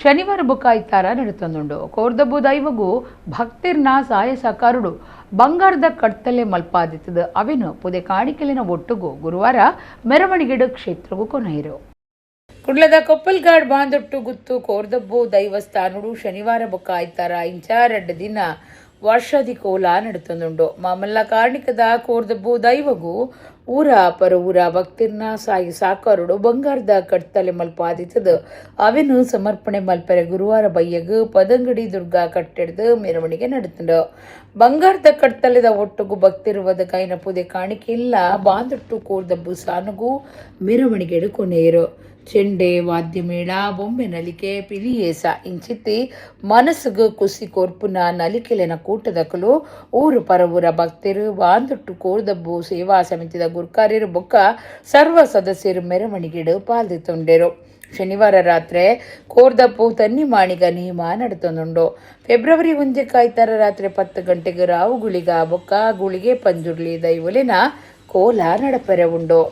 Speaker 1: ಶನಿವಾರ ಬುಕ್ಕಾಯ್ತಾರ ನಡತಂದುಂಡು. ಕೋರ್ದಬ್ಬು ದೈವಗೂ ಭಕ್ತಿರ್ನ ಸಾಯ ಸಕಾರುಡು ಬಂಗಾರದ ಕಡ್ತಲೆ ಮಲ್ಪಾದಿತ್ತದ ಅವಿನು ಪುದೆ ಕಾಣಿಕೆಲಿನ ಒಟ್ಟುಗು ಗುರುವಾರ ಮೆರವಣಿಗೆಡು ಕ್ಷೇತ್ರಗೂ ಕೊನೆಯರು. ಕುಡ್ಲದ ಕೊಪ್ಪಲ್ಗಾಡ್ ಬಾಂದೊಟ್ಟು ಗುತ್ತು ಕೋರ್ದಬ್ಬು ದೈವಸ್ಥಾನಡು ಶನಿವಾರ ಬುಕ್ಕಾಯ್ತಾರ ಇಂಚ 2 ದಿನ ವರ್ಷಾದಿ ಕೋಲ ನಡತಂದುಂಡು. ಮಾಮಲ್ಲ ಕಾರ್ಣಿಕದ ಕೋರ್ದಬ್ಬು ದೈವಗೂ ಊರ ಪರ ಊರ ಭಕ್ತಿರ್ನ ಸಾಯಿ ಸಾಕಾರುಡು ಬಂಗಾರದ ಕಡ್ತಲೆ ಮಲ್ಪಾದಿತ್ತದ ಅವೆನು ಸಮರ್ಪಣೆ ಮಲ್ಪೆರೆ ಗುರುವಾರ ಬಯ್ಯಗು ಪದಂಗಡಿ ದುರ್ಗಾ ಕಟ್ಟೆಡ್ದು ಮೆರವಣಿಗೆ ನಡತಂಡು. ಬಂಗಾರದ ಕಡ್ತಲೆದ ಒಟ್ಟುಗು ಭಕ್ತಿರುವದ ಕೈನ ಪುದೆ ಕಾಣಿಕೆ ಇಲ್ಲ ಬಾಂದೊಟ್ಟು ಕೋರ್ದಬ್ಬು ಸಾನುಗು ಮೆರವಣಿಗೆಡು ಕೊನೆಯರು. ಚೆಂಡೆ ವಾದ್ಯಮೇಳ ಬೊಂಬೆ ನಲಿಕೆ ಪಿಲಿಯೇಸ ಇಂಚಿತ್ತಿ ಮನಸ್ಸುಗು ಕುಸಿ ಕೋರ್ಪುನ ನಲಿಕೆಲೆನ ಕೂಟದಕಲು ಊರು ಪರವೂರ ಭಕ್ತರು ಬಾಂದುಟ್ಟು ಕೋರ್ದಬ್ಬು ಸೇವಾ ಸಮಿತಿದ ಗುರ್ಕಾರ್ಯರು ಬೊಕ್ಕ ಸರ್ವ ಸದಸ್ಯರು ಮೆರವಣಿಗೆಡು ಪಾಲ್ದಿತ್ತುಂಡೆರು. ಶನಿವಾರ ರಾತ್ರಿ ಕೋರ್ದಪ್ಪು ತನ್ನಿಮಾಣಿಗ ನೇಮ ನಡತೊಂದುಂಡು. ಫೆಬ್ರವರಿ 1 ಕಾಯ್ತಾರ ರಾತ್ರಿ 10 ಗಂಟೆಗೆ ರಾವು ಗುಳಿಗ ಬೊಕ್ಕ ಗುಳಿಗೆ ಪಂಜುರ್ಲಿ ದೈವೊಲೆನ ಕೋಲ ನಡಪೆರೆ ಉಂಡು.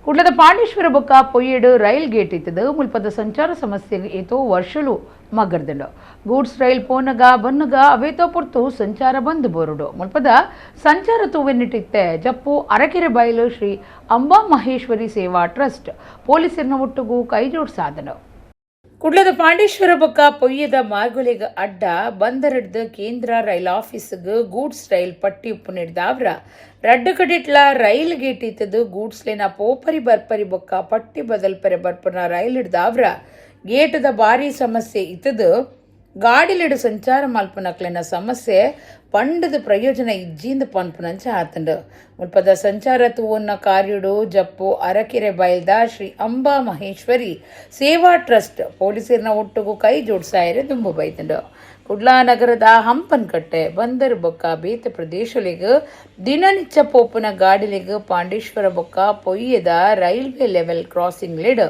Speaker 1: ಕುಡ್ಲದ ಪಾಂಡೇಶ್ವರ ಬೊಕ್ಕ ಪೊಯ್ಯೇಡು ರೈಲ್ ಗೇಟ್ ಇತ್ತದು ಮುಲ್ಪದ ಸಂಚಾರ ಸಮಸ್ಯೆ ಏತೋ ವರ್ಷಲು ಮಗರ್ದಂಡು. ಗೂಡ್ಸ್ ರೈಲ್ ಪೋನಗ ಬನ್ನಗ ಅವೇತೋ ಪೊರ್ತು ಸಂಚಾರ ಬಂದ್ ಬೋರುಡು. ಮುಲ್ಪದ ಸಂಚಾರ ತೂವೆನ್ನಿಟ್ಟಿತ್ತೆ ಜಪ್ಪು ಅರಕೆರೆ ಬಯಲು ಶ್ರೀ ಅಂಬಾ ಮಹೇಶ್ವರಿ ಸೇವಾ ಟ್ರಸ್ಟ್ ಪೊಲೀಸರನ್ನ ಒಟ್ಟುಗು ಕೈಜೋಡಿಸಾದನು. ಕುಡ್ಲದ ಪಾಂಡೇಶ್ವರ ಬೊಕ್ಕ ಪೊಯ್ಯದ ಮಾರ್ಗೊಲೆಗ್ ಅಡ್ಡ ಬಂದರಡ್ದು ಕೇಂದ್ರ ರೈಲ್ ಆಫೀಸ್ಗ್ ಗೂಡ್ಸ್ ರೈಲ್ ಪಟ್ಟಿ ಉಪ್ಪು ನೀಡ್ದಾವ್ರ ರಡ್ಡು ಕಡಿಟ್ಲ ರೈಲ್ ಗೇಟ್ ಇತ್ತದು ಗೂಡ್ಸ್ಲೇನ ಪೋಪರಿ ಬರ್ಪರಿ ಬೊಕ್ಕ ಪಟ್ಟಿ ಬದಲ್ಪರೆ ಬರ್ಪನ ರೈಲ್ ಹಿಡ್ದಾವ್ರ ಗೇಟದ ಭಾರಿ ಸಮಸ್ಯೆ ಇತ್ತದು ಗಾಡಿಲಿಡು ಸಂಚಾರ ಮಲ್ಪನಕ್ಲೆನ ಸಮಸ್ಯೆ ಪಂಡದ ಪ್ರಯೋಜನ ಇಜ್ಜಿಂದ ಪನ್ಪುನಂಚ ಆತಂಡು. ಮುಲ್ಪದ ಸಂಚಾರ ತೂವನ್ನ ಕಾರ್ಯುಡು ಜಪ್ಪು ಅರಕೆರೆ ಬಯಲ್ದ ಶ್ರೀ ಅಂಬಾ ಮಹೇಶ್ವರಿ ಸೇವಾ ಟ್ರಸ್ಟ್ ಪೊಲೀಸರನ್ನ ಒಟ್ಟುಗು ಕೈ ಜೋಡ್ಸಾಯರೆ ದುಂಬು ಬೈತಂಡು. ಕುಡ್ಲಾ ನಗರದ ಹಂಪನ್ಕಟ್ಟೆ ಬಂದರು ಬೊಕ್ಕ ಬೇತೆ ಪ್ರದೇಶಲಿಗ್ ದಿನನಿಚ್ಚ ಪೋಪುನ ಗಾಡಿಲಿಗ್ ಪಾಂಡೇಶ್ವರ ಬೊಕ್ಕ ಪೊಯ್ಯದ railway level crossing lead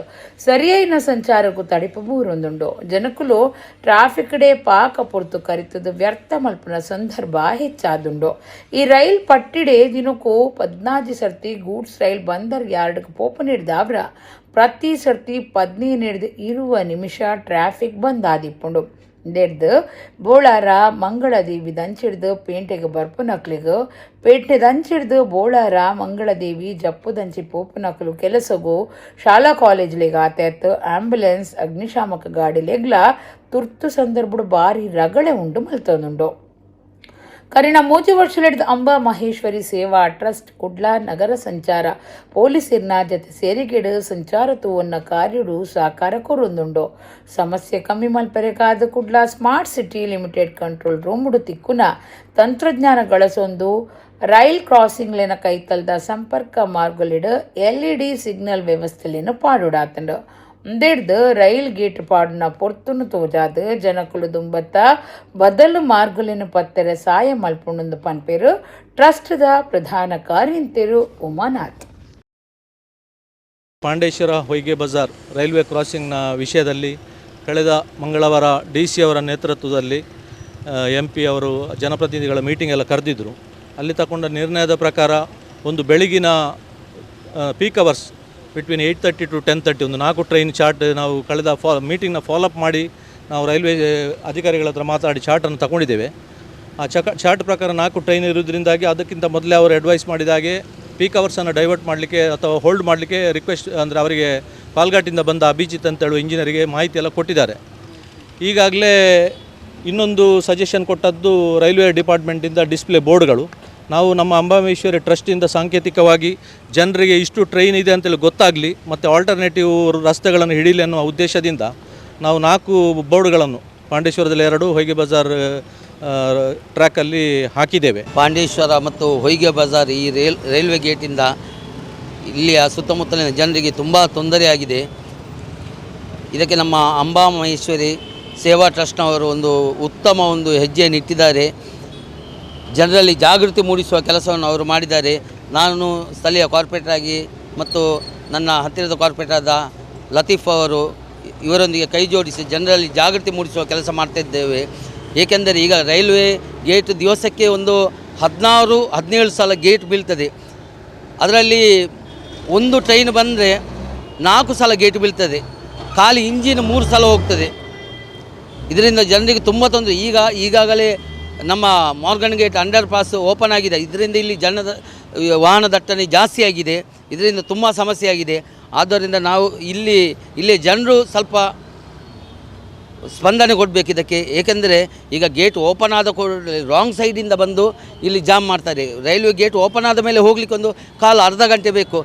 Speaker 1: ಸರಿಯಾಯಿನ ಸಂಚಾರಕ್ಕೂ ತಡಿಪು ಬೂರೊಂದುಂಡು. ಜನಕುಲು ಟ್ರಾಫಿಕ್ ಡೇ ಪಾಕ ಪೊರ್ತು ಕರಿತದು ವ್ಯರ್ಥ ಮಲ್ಪುನ ಸಂದರ್ಭ ಹೆಚ್ಚಾದುಂಡು. ಈ ರೈಲ್ ಪಟ್ಟಿಡೆ ದಿನಕ್ಕೂ 14 ಸರ್ತಿ ಗೂಡ್ಸ್ ರೈಲ್ ಬಂದರ್ ಯಾರ್ಡ್ಗೆ ಪೋಪು ನೀಡಿದಾವ್ರ ಪ್ರತಿ ಸರ್ತಿ 15 ಇರುವ ನಿಮಿಷ ಟ್ರಾಫಿಕ್ ಬಂದ್ ಆದಿಪ್ಪುಂಡು. ಇಂದೆಡ್ದು ಬೋಳಾರ ಮಂಗಳದೇವಿ ದಂಚಿಡ್ದು ಪೇಂಟೆಗೆ ಬರ್ಪುನಕ್ಲಿಗು ಪೇಂಟೆ ದಂಚಿಡ್ದು ಬೋಳಾರ ಮಂಗಳದೇವಿ ಜಪ್ಪುದಂಚಿ ಪೋಪುನಕ್ಲು ಕೆಲಸಗು ಶಾಲಾ ಕಾಲೇಜ್ಲಿಗೆ ಆತಾಯ್ತು ಆಂಬ್ಯುಲೆನ್ಸ್ ಅಗ್ನಿಶಾಮಕ ಗಾಡಿಲೆಗ್ಲ ತುರ್ತು ಸಂದರ್ಭಡು ಭಾರಿ ರಗಳೆ ಉಂಡು ಮಲ್ತೊಂದುಂಡು. ಕರಿನ 3 ವರ್ಷಲಿಡ್ದು ಅಂಬಾ ಮಹೇಶ್ವರಿ ಸೇವಾ ಟ್ರಸ್ಟ್ ಕುಡ್ಲಾ ನಗರ ಸಂಚಾರ ಪೊಲೀಸರ್ನ ಜತೆ ಸೇರಿಗೆಡು ಸಂಚಾರ ತೂವನ್ನ ಕಾರ್ಯುಡು ಸಹಕಾರ ಕೊರೊಂದುಂಡು. ಸಮಸ್ಯೆ ಕಮ್ಮಿ ಮಲ್ಪೆರೆಗಾದ Kudla smart city limited control ರೂಮುಡು ತಿಕ್ಕುನ ತಂತ್ರಜ್ಞಾನ ಗಳಸೊಂದು ರೈಲ್ ಕ್ರಾಸಿಂಗ್ಲೆನ ಕೈತಲ್ದ ಸಂಪರ್ಕ ಮಾರ್ಗಲಿಡು LED signal ವ್ಯವಸ್ಥೆಲೇನು ಪಾಡುಡಾತಂಡು. ಇಂದೆಡ್ದು ರೈಲ್ ಗೇಟ್ ಪಾಡುನ ಪೊರ್ತುನು ತೋಜಾದು ಜನಕುಲು ದುಂಬತ್ತ ಬದಲು ಮಾರ್ಗುಲಿನ ಪತ್ತೆರೆ ಸಾಯ ಮಲ್ಪುಂಡು ಪನ್ಪೇರು ಟ್ರಸ್ಟ್ದ ಪ್ರಧಾನ ಕಾರ್ಯಂತೆರು ಉಮಾನಾಥ್.
Speaker 8: ಪಾಂಡೇಶ್ವರ ಹೊಯ್ಗೆ ಬಜಾರ್ ರೈಲ್ವೆ ಕ್ರಾಸಿಂಗ್ನ ವಿಷಯದಲ್ಲಿ ಕಳೆದ ಮಂಗಳವಾರ ಡಿ.ಸಿ. ಅವರ ನೇತೃತ್ವದಲ್ಲಿ ಎಂ.ಪಿ. ಅವರು ಜನಪ್ರತಿನಿಧಿಗಳ ಮೀಟಿಂಗ್ ಎಲ್ಲ ಕರೆದಿದ್ದರು. ಅಲ್ಲಿ ತಗೊಂಡ ನಿರ್ಣಯದ ಪ್ರಕಾರ ಒಂದು ಬೆಳಗಿನ peak hours between 8:30 to 10:30 ಒಂದು 4 ಟ್ರೈನ್ ಚಾರ್ಟ್ ನಾವು ಕಳೆದ ಮೀಟಿಂಗ್ನ ಫಾಲೋಅಪ್ ಮಾಡಿ ನಾವು ರೈಲ್ವೆ ಅಧಿಕಾರಿಗಳ ಹತ್ರ ಮಾತಾಡಿ ಚಾರ್ಟನ್ನು ತಗೊಂಡಿದ್ದೇವೆ. ಆ ಚಾರ್ಟ್ ಪ್ರಕಾರ 4 ಟ್ರೈನ್ ಇರುವುದರಿಂದಾಗಿ ಅದಕ್ಕಿಂತ ಮೊದಲೇ ಅವರು ಅಡ್ವೈಸ್ ಮಾಡಿದ ಹಾಗೆ ಪೀಕ್ ಅವರ್ಸನ್ನು ಡೈವರ್ಟ್ ಮಾಡಲಿಕ್ಕೆ ಅಥವಾ ಹೋಲ್ಡ್ ಮಾಡಲಿಕ್ಕೆ ರಿಕ್ವೆಸ್ಟ್ ಅಂದರೆ ಅವರಿಗೆ ಪಾಲ್ಘಾಟಿಂದ ಬಂದ ಅಭಿಜಿತ್ ಅಂತೇಳುವ ಇಂಜಿನಿಯರಿಗೆ ಮಾಹಿತಿ ಎಲ್ಲ ಕೊಟ್ಟಿದ್ದಾರೆ. ಈಗಾಗಲೇ ಇನ್ನೊಂದು ಸಜೆಷನ್ ಕೊಟ್ಟದ್ದು ರೈಲ್ವೆ ಡಿಪಾರ್ಟ್ಮೆಂಟಿಂದ ಡಿಸ್ಪ್ಲೇ ಬೋರ್ಡ್ಗಳು. ನಾವು ನಮ್ಮ ಅಂಬಾಮೇಶ್ವರಿ ಟ್ರಸ್ಟಿಂದ ಸಾಂಕೇತಿಕವಾಗಿ ಜನರಿಗೆ ಇಷ್ಟು ಟ್ರೈನ್ ಇದೆ ಅಂತೇಳಿ ಗೊತ್ತಾಗಲಿ ಮತ್ತು ಆಲ್ಟರ್ನೇಟಿವ್ ರಸ್ತೆಗಳನ್ನು ಹಿಡೀಲಿ ಅನ್ನುವ ಉದ್ದೇಶದಿಂದ ನಾವು 4 ಬೋರ್ಡ್ಗಳನ್ನು ಪಾಂಡೇಶ್ವರದಲ್ಲಿ 2, ಹೊಯ್ಗೆ ಬಜಾರ್ ಟ್ರ್ಯಾಕಲ್ಲಿ ಹಾಕಿದ್ದೇವೆ.
Speaker 9: ಪಾಂಡೇಶ್ವರ ಮತ್ತು ಹೊಯ್ಗೆ ಬಜಾರ್ ಈ ರೈಲ್ವೆ ಗೇಟಿಂದ ಇಲ್ಲಿಯ ಸುತ್ತಮುತ್ತಲಿನ ಜನರಿಗೆ ತುಂಬ ತೊಂದರೆಯಾಗಿದೆ. ಇದಕ್ಕೆ ನಮ್ಮ ಅಂಬಾ ಮಹೇಶ್ವರಿ ಸೇವಾ ಟ್ರಸ್ಟ್ನವರು ಒಂದು ಉತ್ತಮ ಒಂದು ಹೆಜ್ಜೆಯನ್ನು ಇಟ್ಟಿದ್ದಾರೆ. ಜನರಲ್ಲಿ ಜಾಗೃತಿ ಮೂಡಿಸುವ ಕೆಲಸವನ್ನು ಅವರು ಮಾಡಿದ್ದಾರೆ. ನಾನು ಸ್ಥಳೀಯ ಕಾರ್ಪೊರೇಟರಾಗಿ ಮತ್ತು ನನ್ನ ಹತ್ತಿರದ ಕಾರ್ಪೊರೇಟರಾದ ಲತೀಫ್ ಅವರು ಇವರೊಂದಿಗೆ ಕೈ ಜೋಡಿಸಿ ಜನರಲ್ಲಿ ಜಾಗೃತಿ ಮೂಡಿಸುವ ಕೆಲಸ ಮಾಡ್ತಾಯಿದ್ದೇವೆ. ಏಕೆಂದರೆ ಈಗ ರೈಲ್ವೆ ಗೇಟ್ ದಿವಸಕ್ಕೆ ಒಂದು 16-17 ಸಲ ಗೇಟ್ ಬೀಳ್ತದೆ. ಅದರಲ್ಲಿ ಒಂದು ಟ್ರೈನ್ ಬಂದರೆ 4 ಸಲ ಗೇಟ್ ಬೀಳ್ತದೆ, ಖಾಲಿ ಇಂಜಿನ್ 3 ಸಲ ಹೋಗ್ತದೆ. ಇದರಿಂದ ಜನರಿಗೆ ತುಂಬ ತೊಂದರೆ. ಈಗಾಗಲೇ ನಮ್ಮ Morgan gate under pass open ಆಗಿದೆ. ಇದರಿಂದ ಇಲ್ಲಿ ಜನದ ವಾಹನ ದಟ್ಟಣೆ ಜಾಸ್ತಿ ಆಗಿದೆ. ಇದರಿಂದ ತುಂಬ ಸಮಸ್ಯೆಯಾಗಿದೆ. ಆದ್ದರಿಂದ ನಾವು ಇಲ್ಲಿ ಜನರು ಸ್ವಲ್ಪ ಸ್ಪಂದನೆ ಕೊಡಬೇಕು ಇದಕ್ಕೆ. ಏಕೆಂದರೆ ಈಗ ಗೇಟ್ ಓಪನ್ ಆದ ಕೂಡಲೇ ರಾಂಗ್ ಸೈಡಿಂದ ಬಂದು ಇಲ್ಲಿ ಜಾಮ್ ಮಾಡ್ತಾರೆ. Railway gate open ಆದ ಮೇಲೆ ಹೋಗಲಿಕ್ಕೆ ಒಂದು ಕಾಲು ಅರ್ಧ ಗಂಟೆ ಬೇಕು.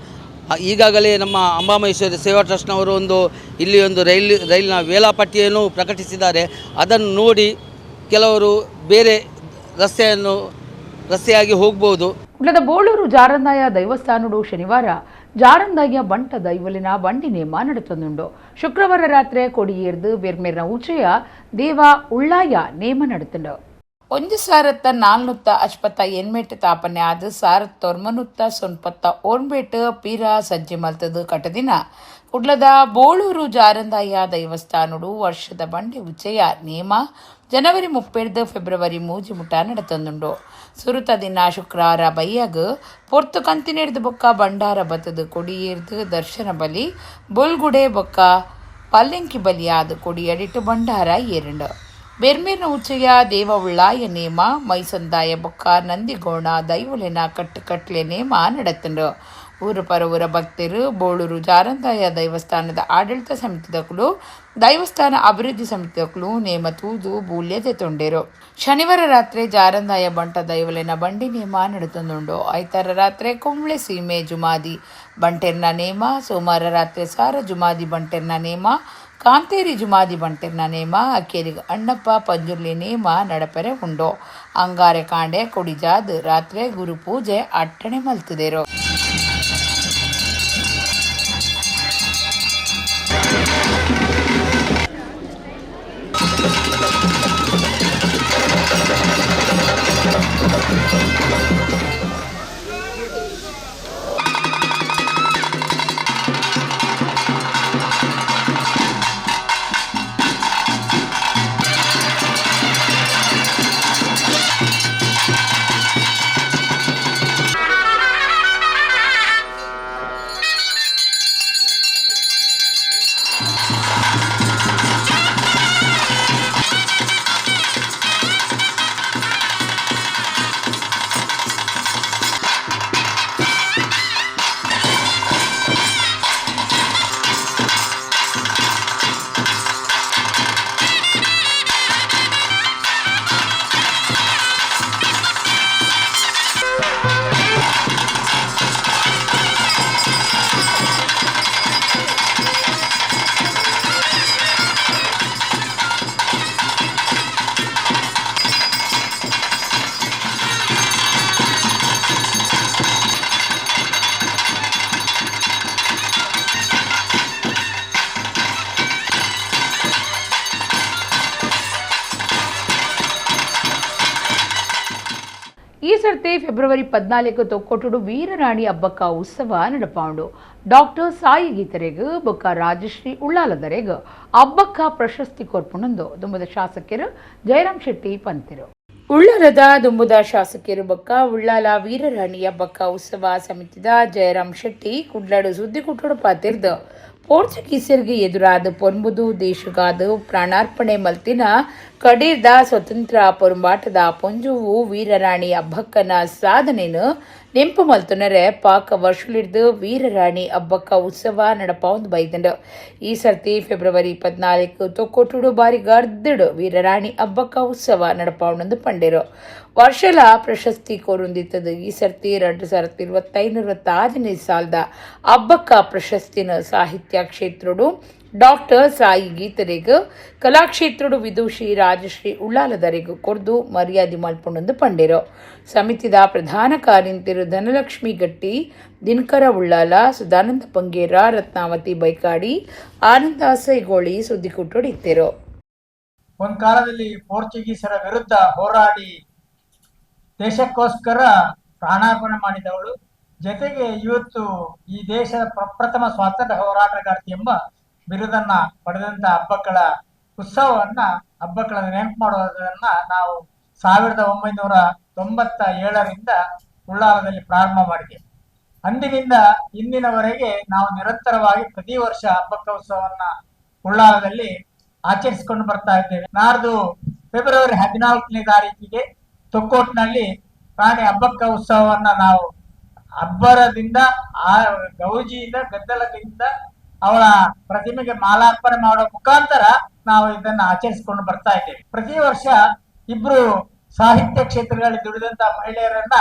Speaker 9: ಈಗಾಗಲೇ ನಮ್ಮ ಅಂಬಾಮಹೇಶ್ವರಿ ಸೇವಾ ಟ್ರಸ್ಟ್ನವರು ಒಂದು ಇಲ್ಲಿ ಒಂದು ರೈಲಿನ ವೇಳಾಪಟ್ಟಿಯನ್ನು ಪ್ರಕಟಿಸಿದ್ದಾರೆ. ಅದನ್ನು ನೋಡಿ ಕೆಲವರು ಬೇರೆ ರಸ್ತೆಯಾಗಿ ಹೋಗ್ಬೋದು.
Speaker 1: ಕುಡ್ಲದ ಬೋಳೂರು ಜಾರಂದಾಯ ದೈವಸ್ಥಾನಡು ಶನಿವಾರ ಜಾರಂದಾಯ ಬಂಟ ದೈವಲಿನ ಬಂಡಿ ನೇಮ ನಡೆತಂದುಂಡು. ಶುಕ್ರವಾರ ರಾತ್ರಿ ಕೊಡಿಯೇರ್ದು ಬೆರ್ಮೇರ್ನ ಉಚ್ಚಯ ದೇವ ಉಳ್ಳಾಯ ನೇಮ ನಡೆತಂಡು. 1488 ತಾಪನೆ ಆದ 1999 ಪೀರ ಸಜ್ಜೆ ಮಲ್ತದು ಕಟದಿನ ಕುಡ್ಲದ ಬೋಳೂರು ಜಾರಂದಾಯ ದೈವಸ್ಥಾನಡು ವರ್ಷದ ಬಂಡಿ ಉಚ್ಚಯ ನೇಮ ಜನವರಿ 30 ಫೆಬ್ರವರಿ 3 ಮುಟ ನಡೆತಂದುಂಡು. ಸುರುತ ದಿನ ಶುಕ್ರವಾರ ಬೈಯಾಗ ಪೊರ್ತು ಕಂತಿನೇರ್ದು ಬೊಕ್ಕ ಬಂಡಾರ ಬತ್ತದು ಕೊಡಿಯೇರ್ದು ದರ್ಶನ ಬಲಿ ಬೊಲ್ಗುಡೆ ಬೊಕ್ಕ ಪಲ್ಲೆಂಕಿ ಬಲಿಯಾದ ಕೊಡಿಯಡಿಟ್ಟು ಬಂಡಾರ ಏರಂಡು. ಬೆರ್ಮೇರ್ನ ಉಚ್ಚಯ ದೇವ ಉಳ್ಳಾಯ ನೇಮ ಮೈಸಂದಾಯ ಬೊಕ್ಕ ನಂದಿಗೋಣ ದೈವಲೆನ ಕಟ್ಟು ಕಟ್ಲೆ ನೇಮ ನಡೆತಂಡು. ಊರು ಪರವೂರ ಭಕ್ತರು ಬೋಳೂರು ಜಾರಂದಾಯ ದೈವಸ್ಥಾನದ ಆಡಳಿತ ಸಮಿತಿದಕ್ಕಲು ದೈವಸ್ಥಾನ ಅಭಿವೃದ್ಧಿ ಸಮಿತಿದಕ್ಕಲು ನೇಮ ತೂದು ಬೂಲ್ಯತೆ ತೊಂಡೇರು. ಶನಿವಾರ ರಾತ್ರಿ ಜಾರಂದಾಯ ಬಂಟ ದೈವಲೆನ ಬಂಡಿ ನೇಮ ನಡೆತಂದುಂಡು. ಐತಾರ ರಾತ್ರಿ ಕುಂಬ್ಳೆ ಸೀಮೆ ಜುಮಾದಿ ಬಂಟೆರ್ನ ನೇಮ, ಸೋಮವಾರ ರಾತ್ರಿ ಸಾರ ಜುಮಾದಿ ಬಂಟೆರ್ನ ನೇಮ, ಕಾಂತೇರಿ ಜುಮಾದಿ ಬಂಟೆರ್ನ ನೇಮ, ಅಕ್ಕೇರಿಗೆ ಅಣ್ಣಪ್ಪ ಪಂಜುರ್ಲಿ ನೇಮ ನಡಪೆರೆ ಉಂಡು. ಅಂಗಾರೆ ಕಾಂಡೆ ಕೊಡಿಜಾದ್ ರಾತ್ರಿ ಗುರು ಪೂಜೆ ಅಟ್ಟಣೆ ಮಲ್ತದೇರು. ಈ ಸರ್ತಿ ಫೆಬ್ರವರಿ 14 ತೊಕ್ಕೊಟ್ಟುಡು ವೀರರಾಣಿ ಅಬ್ಬಕ್ಕ ಉತ್ಸವ ನಡಪಾಂಡು. ಡಾಕ್ಟರ್ ಸಾಯಿ ಗೀತರೆಗ್ ಬೊಕ್ಕ ರಾಜಶ್ರೀ ಉಳ್ಳಾಲದರೆಗ್ ಅಬ್ಬಕ್ಕ ಪ್ರಶಸ್ತಿ ಕೊರ್ಪುಣಂದು ದುಂಬದ ಶಾಸಕರು ಜಯರಾಮ್ ಶೆಟ್ಟಿ ಪಂತಿರು. ಉಳ್ಳಾಲದ ದುಂಬುದ ಶಾಸಕರು ಬೊಕ್ಕ ಉಳ್ಳಾಲ ವೀರರಾಣಿ ಅಬ್ಬಕ್ಕ ಉತ್ಸವ ಸಮಿತಿದ ಜಯರಾಮ್ ಶೆಟ್ಟಿ ಕುಡ್ಲಾಡು ಸುದ್ದಿ ಕುಟ್ಟುಡು ಪಾತಿರ್ದು ಪೋರ್ಚುಗೀಸರಿಗೆ ಎದುರಾದ ಪೊನ್ಬುದು ದೇಶಗಾದ ಪ್ರಾಣಾರ್ಪಣೆ ಮಲ್ತಿನ ಕಡೀರ್ದ ಸ್ವತಂತ್ರ ಪೊರುಂಬಾಟದ ಪೊಂಜುವು ವೀರರಾಣಿ ಅಬ್ಬಕ್ಕನ ಸಾಧನೆನು ನೆಂಪು ಮಲ್ತುನರೆ ಪಾಕ ವರ್ಷಲಿಡ್ದು ವೀರರಾಣಿ ಅಬ್ಬಕ್ಕ ಉತ್ಸವ ನಡಪಾವಂದು ಬೈದಂಡು. ಈ ಸರ್ತಿ ಫೆಬ್ರವರಿ 14 ತೊಕ್ಕೊಟ್ಟುಡು ಬಾರಿ ಗರ್ದಿಡು ವೀರರಾಣಿ ಅಬ್ಬಕ್ಕ ಉತ್ಸವ ನಡಪಾವಣಂದು ಪಂಡೇರು. ವರ್ಷಲ ಪ್ರಶಸ್ತಿ ಕೋರುಂದಿತ್ತದು. ಈ ಸರ್ತಿ 2025-26ನೇ ಸಾಲದ ಅಬ್ಬಕ್ಕ ಪ್ರಶಸ್ತಿನ ಸಾಹಿತ್ಯ ಕ್ಷೇತ್ರಡು ಡಾಕ್ಟರ್ ಸಾಯಿ ಗೀತರೆಗ್, ಕಲಾಕ್ಷೇತ್ರಡು ವಿದುಷಿ ರಾಜಶ್ರೀ ಉಳ್ಳಾಲದರೆಗ್ ಕೊರ್ದು ಮರ್ಯಾದೆ ಮಲ್ಪೊಂಡೊಂದು ಪಂಡೇರು. ಸಮಿತಿದ ಪ್ರಧಾನ ಕಾರ್ಯಂತಿರು ಧನಲಕ್ಷ್ಮಿ ಗಟ್ಟಿ, ದಿನಕರ ಉಳ್ಳಾಲ, ಸದಾನಂದ ಪಂಗೇರ, ರತ್ನಾವತಿ ಬೈಕಾಡಿ, ಆನಂದ ಸೈಗೋಳಿ ಸುದ್ದಿಕೂಟೋಡು ಇತ್ತಿರು.
Speaker 10: ಒಂದು ಕಾಲದಲ್ಲಿ ಪೋರ್ಚುಗೀಸರ ವಿರುದ್ಧ ಹೋರಾಡಿ ದೇಶಕ್ಕೋಸ್ಕರ ಪ್ರಾಣಾರ್ಪಣೆ ಮಾಡಿದವಳು, ಜೊತೆಗೆ ಇವತ್ತು ಈ ದೇಶದ ಪ್ರಪ್ರಥಮ ಸ್ವಾತಂತ್ರ್ಯ ಹೋರಾಟಗಾರ್ತಿ ಎಂಬ ಬಿರುದನ್ನ ಪಡೆದಂತ ಹಬ್ಬಕ್ಕಳ ಉತ್ಸವವನ್ನ, ಹಬ್ಬಕ್ಕಳ ನೆನಪು ಮಾಡೋದನ್ನ ನಾವು 1997ರಿಂದ ಉಳ್ಳಾಲದಲ್ಲಿ ಪ್ರಾರಂಭ ಮಾಡಿದ್ದೇವೆ. ಅಂದಿನಿಂದ ಇಂದಿನವರೆಗೆ ನಾವು ನಿರಂತರವಾಗಿ ಪ್ರತಿ ವರ್ಷ ಹಬ್ಬಕ್ಕ ಉತ್ಸವವನ್ನ ಉಳ್ಳಾಲದಲ್ಲಿ ಆಚರಿಸಿಕೊಂಡು ಬರ್ತಾ ಇದ್ದೇವೆ. ನಾಡ್ದು ಫೆಬ್ರವರಿ 14ನೇ ತಾರೀಕಿಗೆ ತೊಕ್ಕೋಟ್ನಲ್ಲಿ ರಾಣಿ ಹಬ್ಬಕ್ಕ ಉತ್ಸವವನ್ನ ನಾವು ಅಬ್ಬರದಿಂದ, ಆ ಗೌಜಿಯಿಂದ, ಗದ್ದಲದಿಂದ ಅವಳ ಪ್ರತಿಮೆಗೆ ಮಾಲಾರ್ಪಣೆ ಮಾಡುವ ಮುಖಾಂತರ ನಾವು ಇದನ್ನ ಆಚರಿಸಿಕೊಂಡು ಬರ್ತಾ ಇದ್ದೇವೆ. ಪ್ರತಿ ವರ್ಷ ಇಬ್ರು ಸಾಹಿತ್ಯ ಕ್ಷೇತ್ರಗಳಲ್ಲಿ ದುಡಿದಂತ ಮಹಿಳೆಯರನ್ನ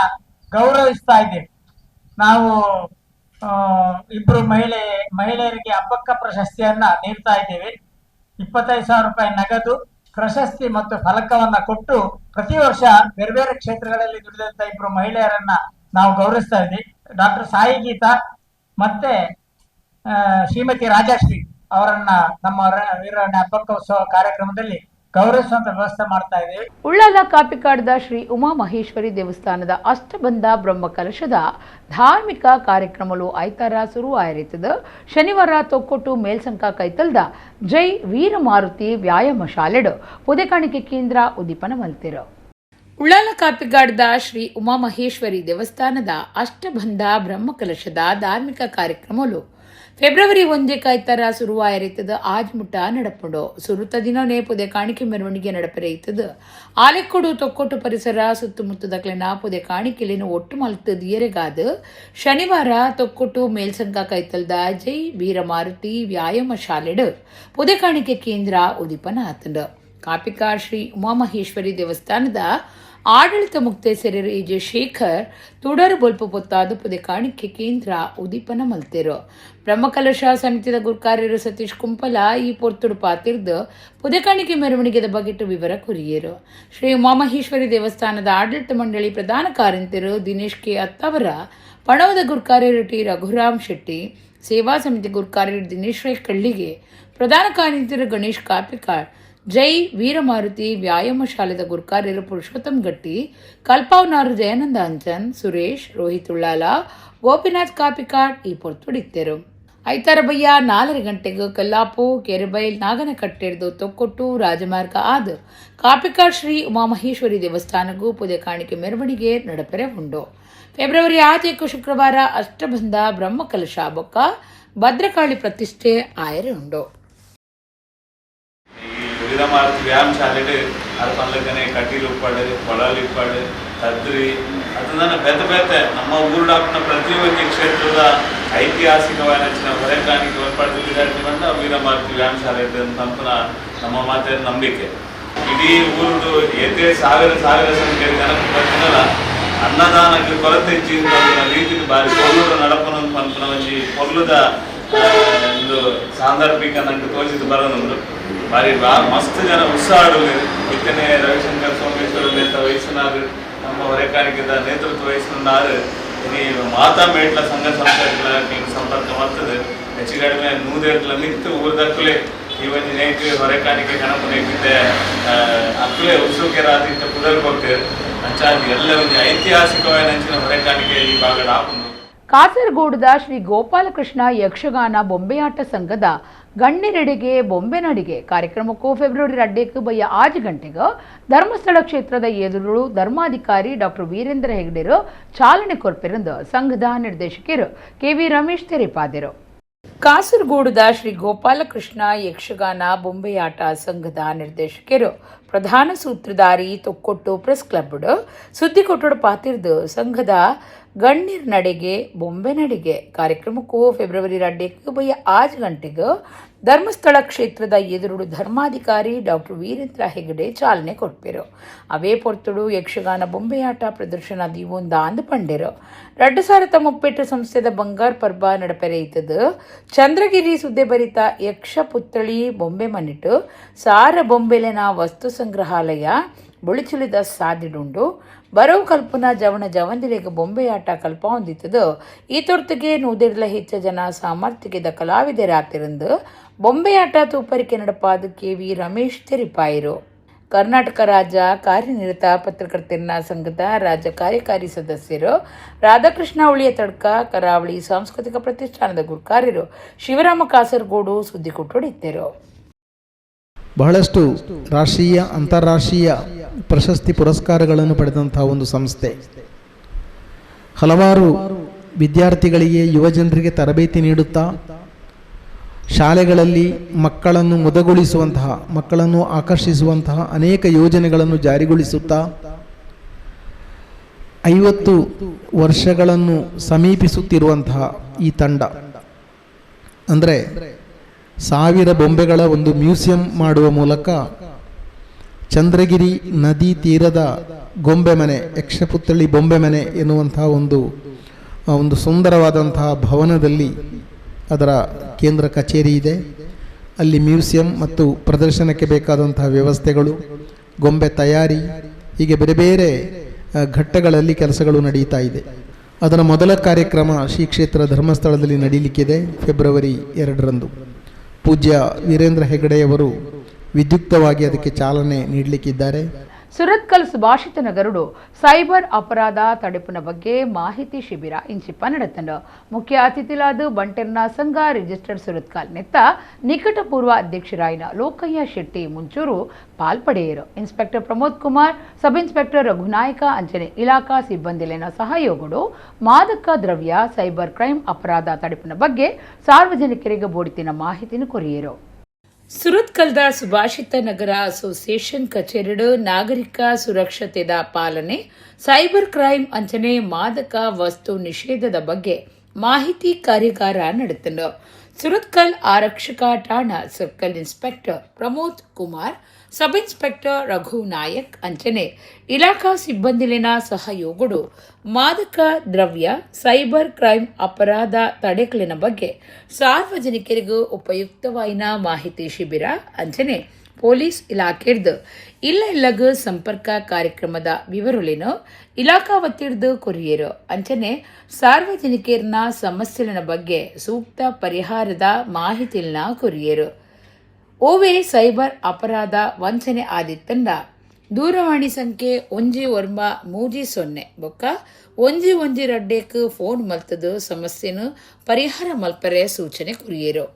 Speaker 10: ಗೌರವಿಸ್ತಾ ಇದ್ದೇವೆ. ನಾವು ಇಬ್ರು ಮಹಿಳೆಯರಿಗೆ ಹಬ್ಬಕ್ಕ ಪ್ರಶಸ್ತಿಯನ್ನ ನೀಡ್ತಾ ಇದ್ದೇವೆ. 25,000 ರೂಪಾಯಿ ನಗದು ಪ್ರಶಸ್ತಿ ಮತ್ತು ಫಲಕವನ್ನ ಕೊಟ್ಟು ಪ್ರತಿ ವರ್ಷ ಬೇರೆ ಬೇರೆ ಕ್ಷೇತ್ರಗಳಲ್ಲಿ ದುಡಿದಂತ ಇಬ್ರು ಮಹಿಳೆಯರನ್ನ ನಾವು ಗೌರವಿಸ್ತಾ ಇದ್ದೀವಿ. ಡಾಕ್ಟರ್ ಸಾಯಿ ಗೀತಾ ಮತ್ತೆ ಶ್ರೀಮತಿ ರಾಜಶ್ರೀ ಅವರನ್ನ ನಮ್ಮ ವೀರಣ್ಣ ಹಬ್ಬಕ್ಕ ಉತ್ಸವ ಕಾರ್ಯಕ್ರಮದಲ್ಲಿ ಗೌರವಿಸುವಂತ ವ್ಯವಸ್ಥೆ ಮಾಡ್ತಾ ಇದ್ದೀವಿ.
Speaker 1: ಉಳ್ಳಾಲ ಕಾಪಿಕಾಡದ ಶ್ರೀ ಉಮಾ ಮಹೇಶ್ವರಿ ದೇವಸ್ಥಾನದ ಅಷ್ಟಬಂಧ ಬ್ರಹ್ಮಕಲಶದ ಧಾರ್ಮಿಕ ಕಾರ್ಯಕ್ರಮಗಳು ಐತಾರ ಶುರುವಾಯಿತದ. ಶನಿವಾರ ತೊಕ್ಕೊಟ್ಟು ಮೇಲ್ಸಂಕ ಕೈತಲ್ದ ಜೈ ವೀರಮಾರುತಿ ವ್ಯಾಯಾಮ ಶಾಲೆಡು ಪುದೆಕಾಣಿಕೆ ಕೇಂದ್ರ ಉದ್ದೀಪನ ಮಲ್ತಿರು. ಉಳ್ಳಾಲ ಕಾಪಿಗಾಡದ ಶ್ರೀ ಉಮಾ ಮಹೇಶ್ವರಿ ದೇವಸ್ಥಾನದ ಅಷ್ಟಬಂಧ ಬ್ರಹ್ಮಕಲಶದ ಧಾರ್ಮಿಕ ಕಾರ್ಯಕ್ರಮಗಳು ಫೆಬ್ರವರಿ 1 ಕಾಯ್ತಾರ ಶುರುವಾಯಿತದ. ಆಜ್ಮುಟ ನಡಪುಂಡು. ಸುರುತ ದಿನನೇ ಪುದೆ ಕಾಣಿಕೆ ಮೆರವಣಿಗೆ ನಡಪರೆಯಿತದ. ಆಲೆಕ್ಕೊಡು ತೊಕ್ಕೊಟ್ಟು ಪರಿಸರ ಸುತ್ತಮುತ್ತದಕ್ಲೆನ ಪುದೆ ಕಾಣಿಕೆಲೇನು ಒಟ್ಟು ಮಲ್ತು ದಿಯರೆಗಾದ ಶನಿವಾರ ತೊಕ್ಕೊಟ್ಟು ಮೇಲ್ಸಂಕ ಕೈತಲ್ದ ಜೈ ವೀರಮಾರುತಿ ವ್ಯಾಯಾಮ ಶಾಲೆಡು ಪುದೆ ಕಾಣಿಕೆ ಕೇಂದ್ರ ಉದೀಪನ ಆತಂಡು. ಕಾಪಿಕಾ ಶ್ರೀ ಉಮಾಮಹೇಶ್ವರಿ ದೇವಸ್ಥಾನದ ಆಡಳಿತ ಮುಕ್ತೇಸರರು ಎ.ಜೆ. ಶೇಖರ್ ತುಡರು ಬೊಲ್ಪ ಪೊತ್ತಾದು ಪುದೆ ಕಾಣಿಕೆ ಕೇಂದ್ರ ಉದೀಪನ ಮಲ್ತೆರು. ಬ್ರಹ್ಮಕಲಶ ಸಮಿತಿದ ಗುರ್ಕಾರ್ಯರು ಸತೀಶ್ ಕುಂಪಲ ಈ ಪೊರ್ತುಡು ಪಾತಿರ್ದು ಪುದೆ ಕಾಣಿಕೆ ಮೆರವಣಿಗೆದ ಬಗೆಟ್ಟು ವಿವರ ಕೊರಿಯರು. ಶ್ರೀ ಉಮಾಮಹೇಶ್ವರಿ ದೇವಸ್ಥಾನದ ಆಡಳಿತ ಮಂಡಳಿ ಪ್ರಧಾನ ಕಾರಂತರು ದಿನೇಶ್ ಕೆ ಅತ್ತವರ, ಪಣವದ ಗುರ್ಕಾರ್ಯರು ಟಿ ರಘುರಾಮ್ ಶೆಟ್ಟಿ, ಸೇವಾ ಸಮಿತಿ ಗುರ್ಕಾರ್ಯರು ದಿನೇಶ್ ರೈ ಕಳ್ಳಿಗೆ, ಪ್ರಧಾನ ಕಾರಂತರು ಗಣೇಶ್ ಕಾಪಿಕಾಡ್, ಜೈ ವೀರಮಾರುತಿ ವ್ಯಾಯಾಮ ಶಾಲೆದ ಗುರ್ಕಾರ್ಯರು ಪುರುಷೋತ್ತಮ್ ಗಟ್ಟಿ, ಕಲ್ಪಾವ್ನಾರು ಜಯಾನಂದ ಅಂಚನ್, ಸುರೇಶ್, ರೋಹಿತ್ ಉಳ್ಳಾಲ, ಗೋಪಿನಾಥ್ ಕಾಪಿಕಾಡ್ ಈ ಪೊರ್ತುಡಿತ್ತೆರು. ಐತಾರ ಬಯ್ಯ 4:30 ಗಂಟೆಗೆ ಕಲ್ಲಾಪು ಕೆರೆಬೈಲ್ ನಾಗನಕಟ್ಟೆಡ್ದು ತೊಕ್ಕೊಟ್ಟು ರಾಜಮಾರ್ಗ ಆದ ಕಾಪಿಕಾಡ್ ಶ್ರೀ ಉಮಾಮಹೇಶ್ವರಿ ದೇವಸ್ಥಾನಗೂ ಪುದೆ ಕಾಣಿಕೆ ಮೆರವಣಿಗೆ ನಡಪೆರೆ ಉಂಡು. ಫೆಬ್ರವರಿ 6 ಶುಕ್ರವಾರ ಅಷ್ಟಬಂಧ ಬ್ರಹ್ಮಕಲಶ ಬೊಕ್ಕ ಭದ್ರಕಾಳಿ ಪ್ರತಿಷ್ಠೆ ಆಯರೆ ಉಂಡು.
Speaker 4: ವೀರಮಾರುತಿ ವ್ಯಾಯಾಮ ಶಾಲೆಡು ಅರ್ಪನ್ಲಕ್ಕನೆ ಕಟೀಲು ಉಪ್ಪಾಡು, ಕೊಳಲು ಇಪ್ಪಾಡು, ಕದ್ರಿ ಅದನ್ನ ಬೇತೆ ಬೇತೆ ನಮ್ಮ ಊರುಡಾಪ್ನ ಪ್ರತಿಯೊಂದು ಕ್ಷೇತ್ರದ ಐತಿಹಾಸಿಕವಾದ ಹೊರೆ ಕಾಣಿಕೆ ಒಳಪಡಿಸಿದ ವೀರಮಾರುತಿ ವ್ಯಾಯಾಮ ಶಾಲೆ ಅಂತ ನಮ್ಮ ಮಾತಿನ ನಂಬಿಕೆ. ಇಡೀ ಊರುಡು ಏತೇ ಸಾವಿರ ಸಾವಿರ ಸಂಖ್ಯೆ ಜನಕ್ಕೆ ಬರ್ತಿನಲ್ಲ ಅನ್ನದಾನಕ್ಕೆ ಕೊರತೆ ಇಜ್ಜಿ ರೀತಿ ಬಾರಿ ಪೊರ್ಲುಡು ನಡಪನ ಪನ್ಪುನ ಒಂಜಿ ಪೊರ್ಲುದ ಒಂದು ಸಾಂದರ್ಭಿಕ ನಂಗೆ ತೋಚಿದ್ದು ಬರೋದಂದ್ರು ಬಾರಿ ಮಸ್ತ್ ಜನ ಉತ್ಸಾಹ ಇತ್ತನೆ ರವಿಶಂಕರ್ ಸೋಮೇಶ್ವರ ನೇತ ವಯಸ್ಸಿನಾರು ನಮ್ಮ ಹೊರೆಕಾಣಿಕೆದ ನೇತೃತ್ವ ವಹಿಸಿನಾರು ಇನಿ ಮಾತಾ ಮೇಟ್ಲ ಸಂಘ ಸಂಸ್ಥೆಗಳ ಸಂಪರ್ಕ ಮಾಡ್ತದೆ. ಹೆಚ್ಚು ಕಡಿಮೆ 100 ಮಿತ್ತು ಊರ್ದಕ್ಕಲೇ ಈ ಒಂದು ನೇಕ್ ಹೊರೆಕಾಣಿಕೆ ಗಣಪ ನೇಕಿದ್ದೆ ಅಕ್ಕಲೇ ಉತ್ಸುಕೆ ರಾತ್ರಿ ಪುದರ್ ಕೊಡ್ತೇವೆ ಅಂಚಾಗಿ ಎಲ್ಲ ಒಂದು ಐತಿಹಾಸಿಕವಾದ ಅಂಚಿನ ಹೊರೆಕಾಣಿಕೆ ಈ ಭಾಗದ ಆಪುಂಡು.
Speaker 1: ಕಾಸರಗೋಡದ ಶ್ರೀ ಗೋಪಾಲಕೃಷ್ಣ ಯಕ್ಷಗಾನ ಬೊಂಬೆಯಾಟ ಸಂಘದ ಗಣ್ಯರೆಡೆಗೆ ಬೊಂಬೆ ನಡಿಗೆ ಕಾರ್ಯಕ್ರಮಕ್ಕೂ ಫೆಬ್ರವರಿ 2 ಬಯ್ಯ 6 ಗಂಟೆಗೆ ಧರ್ಮಸ್ಥಳ ಕ್ಷೇತ್ರದ ಎದುರು ಧರ್ಮಾಧಿಕಾರಿ ಡಾಕ್ಟರ್ ವೀರೇಂದ್ರ ಹೆಗ್ಡೆರು ಚಾಲನೆ ಕೊರ್ಪಿರಂದು ಸಂಘದ ನಿರ್ದೇಶಕರು ಕೆವಿ ರಮೇಶ್ ತೆರೆಪಾದರು. ಕಾಸರಗೋಡದ ಶ್ರೀ ಗೋಪಾಲಕೃಷ್ಣ ಯಕ್ಷಗಾನ ಬೊಂಬೆಯಾಟ ಸಂಘದ ನಿರ್ದೇಶಕರು ಪ್ರಧಾನ ಸೂತ್ರಧಾರಿ ತೊಕ್ಕೊಟ್ಟು ಪ್ರೆಸ್ ಕ್ಲಬ್ ಸುದ್ದಿಕೊಟ್ಟಡು ಪಾತಿರ್ದು ಸಂಘದ ಗಣ್ಯರ ನಡೆಗೆ ಬೊಂಬೆ ನಡಿಗೆ ಕಾರ್ಯಕ್ರಮಕ್ಕೂ ಫೆಬ್ರವರಿ 2 ಬಯ್ಯ 6 ಗಂಟೆಗೆ ಧರ್ಮಸ್ಥಳ ಕ್ಷೇತ್ರದ ಎದುರುಡು ಧರ್ಮಾಧಿಕಾರಿ ಡಾಕ್ಟರ್ ವೀರೇಂದ್ರ ಹೆಗಡೆ ಚಾಲನೆ ಕೊಟ್ಪಿರು. ಅವೇ ಪೊರ್ತುಡು ಯಕ್ಷಗಾನ ಬೊಂಬೆಯಾಟ ಪ್ರದರ್ಶನ ದೀವೊಂದ ಅಂದು ಪಂಡೆರು. 2038 ಸಂಸ್ಥೆದ ಬಂಗಾರ್ ಪರ್ಬ ನಡಪೆರೆಯಿತದು. ಚಂದ್ರಗಿರಿ ಸುದ್ದೆ ಬರಿತ ಯಕ್ಷ ಪುತ್ತಳಿ ಬೊಂಬೆ ಮನಿಟು ಸಾರ ಬೊಂಬೆಲೆನ ವಸ್ತು ಸಂಗ್ರಹಾಲಯ ಬೊಳಿಚುಲಿದ ಸಾದಿಡುಂಡು. ಬರವು ಕಲ್ಪನಾ ಜವನ ಜವಂದಿರೆಗೆ ಬೊಂಬೆಯಾಟ ಕಲ್ಪ ಹೊಂದಿತ್ತದು. ಈ ತೊರ್ತಿಗೆ 150 ಹೆಚ್ಚು ಜನ ಸಾಮರ್ಥ್ಯದ ಕಲಾವಿದರಾತಿರಂದು ಬೊಂಬೆಯಾಟ ತೂಪರಿಕೆ ನಡಪಾದ ಕೆ.ವಿ. ರಮೇಶ್ ತೆರಿಪಾಯಿರು. ಕರ್ನಾಟಕ ರಾಜ್ಯ ಕಾರ್ಯನಿರತ ಪತ್ರಕರ್ತರ ಸಂಘದ ರಾಜ್ಯ ಕಾರ್ಯಕಾರಿ ಸದಸ್ಯರು ರಾಧಾಕೃಷ್ಣ ಉಳಿಯ ತಡ್ಕ, ಕರಾವಳಿ ಸಾಂಸ್ಕೃತಿಕ ಪ್ರತಿಷ್ಠಾನದ ಗುರುಕಾರ್ಯರು ಶಿವರಾಮ ಕಾಸರಗೋಡು ಸುದ್ದಿಕೊಟ್ಟೊಡಿದ್ದರು.
Speaker 11: ಬಹಳಷ್ಟು ರಾಷ್ಟ್ರೀಯ ಅಂತಾರಾಷ್ಟ್ರೀಯ ಪ್ರಶಸ್ತಿ ಪುರಸ್ಕಾರಗಳನ್ನು ಪಡೆದಂಥ ಒಂದು ಸಂಸ್ಥೆ. ಹಲವಾರು ವಿದ್ಯಾರ್ಥಿಗಳಿಗೆ ಯುವಜನರಿಗೆ ತರಬೇತಿ ನೀಡುತ್ತಾ ಶಾಲೆಗಳಲ್ಲಿ ಮಕ್ಕಳನ್ನು ಮುದಗೊಳಿಸುವಂತಹ, ಮಕ್ಕಳನ್ನು ಆಕರ್ಷಿಸುವಂತಹ ಅನೇಕ ಯೋಜನೆಗಳನ್ನು ಜಾರಿಗೊಳಿಸುತ್ತಾ 50 ವರ್ಷಗಳನ್ನು ಸಮೀಪಿಸುತ್ತಿರುವಂತಹ ಈ ತಂಡ, ಅಂದರೆ 1000 ಬೊಂಬೆಗಳ ಒಂದು ಮ್ಯೂಸಿಯಂ ಮಾಡುವ ಮೂಲಕ ಚಂದ್ರಗಿರಿ ನದಿ ತೀರದ ಗೊಂಬೆ ಮನೆ, ಯಕ್ಷಪುತ್ತಳಿ ಬೊಂಬೆ ಮನೆ ಎನ್ನುವಂತಹ ಒಂದು ಒಂದು ಸುಂದರವಾದಂತಹ ಭವನದಲ್ಲಿ ಅದರ ಕೇಂದ್ರ ಕಚೇರಿ ಇದೆ. ಅಲ್ಲಿ ಮ್ಯೂಸಿಯಂ ಮತ್ತು ಪ್ರದರ್ಶನಕ್ಕೆ ಬೇಕಾದಂತಹ ವ್ಯವಸ್ಥೆಗಳು, ಗೊಂಬೆ ತಯಾರಿ, ಹೀಗೆ ಬೇರೆ ಬೇರೆ ಘಟ್ಟಗಳಲ್ಲಿ ಕೆಲಸಗಳು ನಡೀತಾ ಇದೆ. ಅದರ ಮೊದಲ ಕಾರ್ಯಕ್ರಮ ಶ್ರೀ ಕ್ಷೇತ್ರ ಧರ್ಮಸ್ಥಳದಲ್ಲಿ ನಡೀಲಿಕ್ಕಿದೆ ಫೆಬ್ರವರಿ 2ರಂದು. ಪೂಜ್ಯ ವೀರೇಂದ್ರ ಹೆಗಡೆಯವರು ವಿದ್ಯುಕ್ತವಾಗಿ ಅದಕ್ಕೆ ಚಾಲನೆ ನೀಡಲಿಕ್ಕಿದ್ದಾರೆ.
Speaker 1: ಸುರತ್ಕಲ್ ಸುಭಾಷಿತ ನಗರುಡು ಸೈಬರ್ ಅಪರಾಧ ತಡೆಪಿನ ಬಗ್ಗೆ ಮಾಹಿತಿ ಶಿಬಿರ ಇಂಚಿಪ್ಪ ನಡೆತಂಡು. ಮುಖ್ಯ ಅತಿಥಿಲಾದ ಬಂಟೆರ್ನ ಸಂಘ ರಿಜಿಸ್ಟರ್ಡ್ ಸುರತ್ಕಲ್ ನೆತ್ತ ನಿಕಟಪೂರ್ವ ಅಧ್ಯಕ್ಷರಾಯಿನ Lokayya Shetty ಮುಂಚೂರು ಪಾಲ್ಪಡೆಯರು. Inspector Pramod Kumar, sub inspector Raghunayaka ಅಂಚನೆ ಇಲಾಖಾ ಸಿಬ್ಬಂದಿಲಿನ ಸಹಯೋಗಡು ಮಾದಕ ದ್ರವ್ಯ ಸೈಬರ್ ಕ್ರೈಮ್ ಅಪರಾಧ ತಡೆಪಿನ ಬಗ್ಗೆ ಸಾರ್ವಜನಿಕರಿಗೆ ಬೋಡಿತಿನ ಮಾಹಿತಿನ ಕೊರಿಯರು. ಸುರತ್ಕಲ್ದ ಸುಭಾಷಿತ ನಗರ ಅಸೋಸಿಯೇಷನ್ ಕಚೇರಿಡು ನಾಗರಿಕ ಸುರಕ್ಷತೆದ ಪಾಲನೆ, ಸೈಬರ್ ಕ್ರೈಮ್ ಅಂಚನೆ ಮಾದಕ ವಸ್ತು ನಿಷೇಧದ ಬಗ್ಗೆ ಮಾಹಿತಿ ಕಾರ್ಯಾಗಾರ ನಡೆತಂಡು. ಸುರತ್ಕಲ್ ಆರಕ್ಷಕ ಠಾಣಾ circle inspector Pramod Kumar, sub inspector Raghu Nayak ಅಂಚನೆ ಇಲಾಖಾ ಸಿಬ್ಬಂದಿಲಿನ ಸಹಯೋಗಡು ಮಾದಕ ದ್ರವ್ಯ ಸೈಬರ್ ಕ್ರೈಮ್ ಅಪರಾಧ ತಡೆಗಳಿನ ಬಗ್ಗೆ ಸಾರ್ವಜನಿಕರಿಗೂ ಉಪಯುಕ್ತವಾಯಿನ ಮಾಹಿತಿ ಶಿಬಿರ ಅಂಚನೆ ಪೊಲೀಸ್ ಇಲಾಖೆರ್ದು ಇಲ್ಲ ಇಲ್ಲಗ ಸಂಪರ್ಕ ಕಾರ್ಯಕ್ರಮದ ವಿವರಲೇನು ಇಲಾಖಾ ವತಿರ್ದು ಕೊರಿಯರು. ಅಂಚನೆ ಸಾರ್ವಜನಿಕರ್ನ ಸಮಸ್ಯೆಲಿನ ಬಗ್ಗೆ ಸೂಕ್ತ ಪರಿಹಾರದ ಮಾಹಿತಿನ ಕೊರಿಯರು. ಓವೇ ಸೈಬರ್ ಅಪರಾಧ ವಂಚನೆ ಆದಿತ್ತಂಡ ದೂರವಾಣಿ ಸಂಖ್ಯೆ 1930 ಬೊಕ್ಕ 112ಕ್ಕೆ ಫೋನ್ ಮಲ್ತದು ಸಮಸ್ಯೆನು ಪರಿಹಾರ ಮಲ್ಪರೆ ಸೂಚನೆ ಕೊರಿಯರು.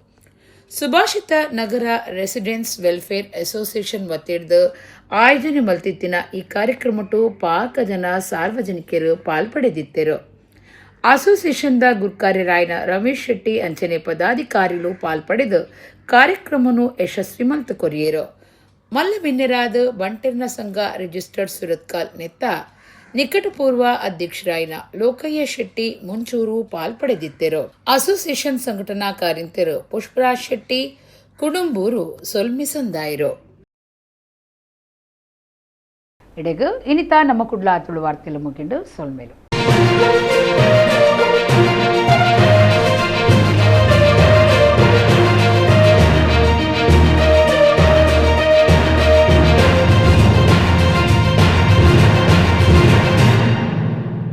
Speaker 1: ಸುಭಾಷಿತ ನಗರ ರೆಸಿಡೆನ್ಸ್ ವೆಲ್ಫೇರ್ ಅಸೋಸಿಯೇಷನ್ ವತಿರ್ದು ಆಯೋಜನೆ ಮಲ್ತಿತ್ತಿನ ಈ ಕಾರ್ಯಕ್ರಮಟು ಪಾಕ ಜನ ಸಾರ್ವಜನಿಕರು ಪಾಲ್ಪಡೆದಿತ್ತರು. ಅಸೋಸಿಯೇಷನ್ದ ಗುರ್ಕಾರ್ಯರಾಯನ ರಮೇಶ್ ಶೆಟ್ಟಿ ಅಂಚನೆ ಪದಾಧಿಕಾರಿಗಳು ಪಾಲ್ಪಡೆದು ಕಾರ್ಯಕ್ರಮನು ಯಶಸ್ವಿ ಮಲ್ತು ಕೊರಿಯರು. ಮಲ್ಲ ಬಿನ್ನೆರಾದ ಬಂಟೆರ್ನ ಸಂಘ ರಿಜಿಸ್ಟರ್ಡ್ ಸುರತ್ಕಲ್ ನೆತ್ತ ನಿಕಟಪೂರ್ವ ಅಧ್ಯಕ್ಷರಾಯಿನ ಲೋಕಯ್ಯ ಶೆಟ್ಟಿ ಮುಂಚೂರು ಪಾಲ್ಪಡೆದಿತ್ತರು. ಅಸೋಸಿಯೇಷನ್ ಸಂಘಟನಾ ಕಾರ್ಯಂತರು ಪುಷ್ಪರಾಜ್ ಶೆಟ್ಟಿ ಕುಡುಂಬೂರು ಸೊಲ್ಮಿಸಂದಾಯರು. ಇಡೆಗು ಇನಿತಾ ನಮ್ಮ ಕುಡ್ಲ ತುಳು ವಾರ್ತೆಲು ಮುಗಿಂಡು ಸೊಲ್ಮೇಲು.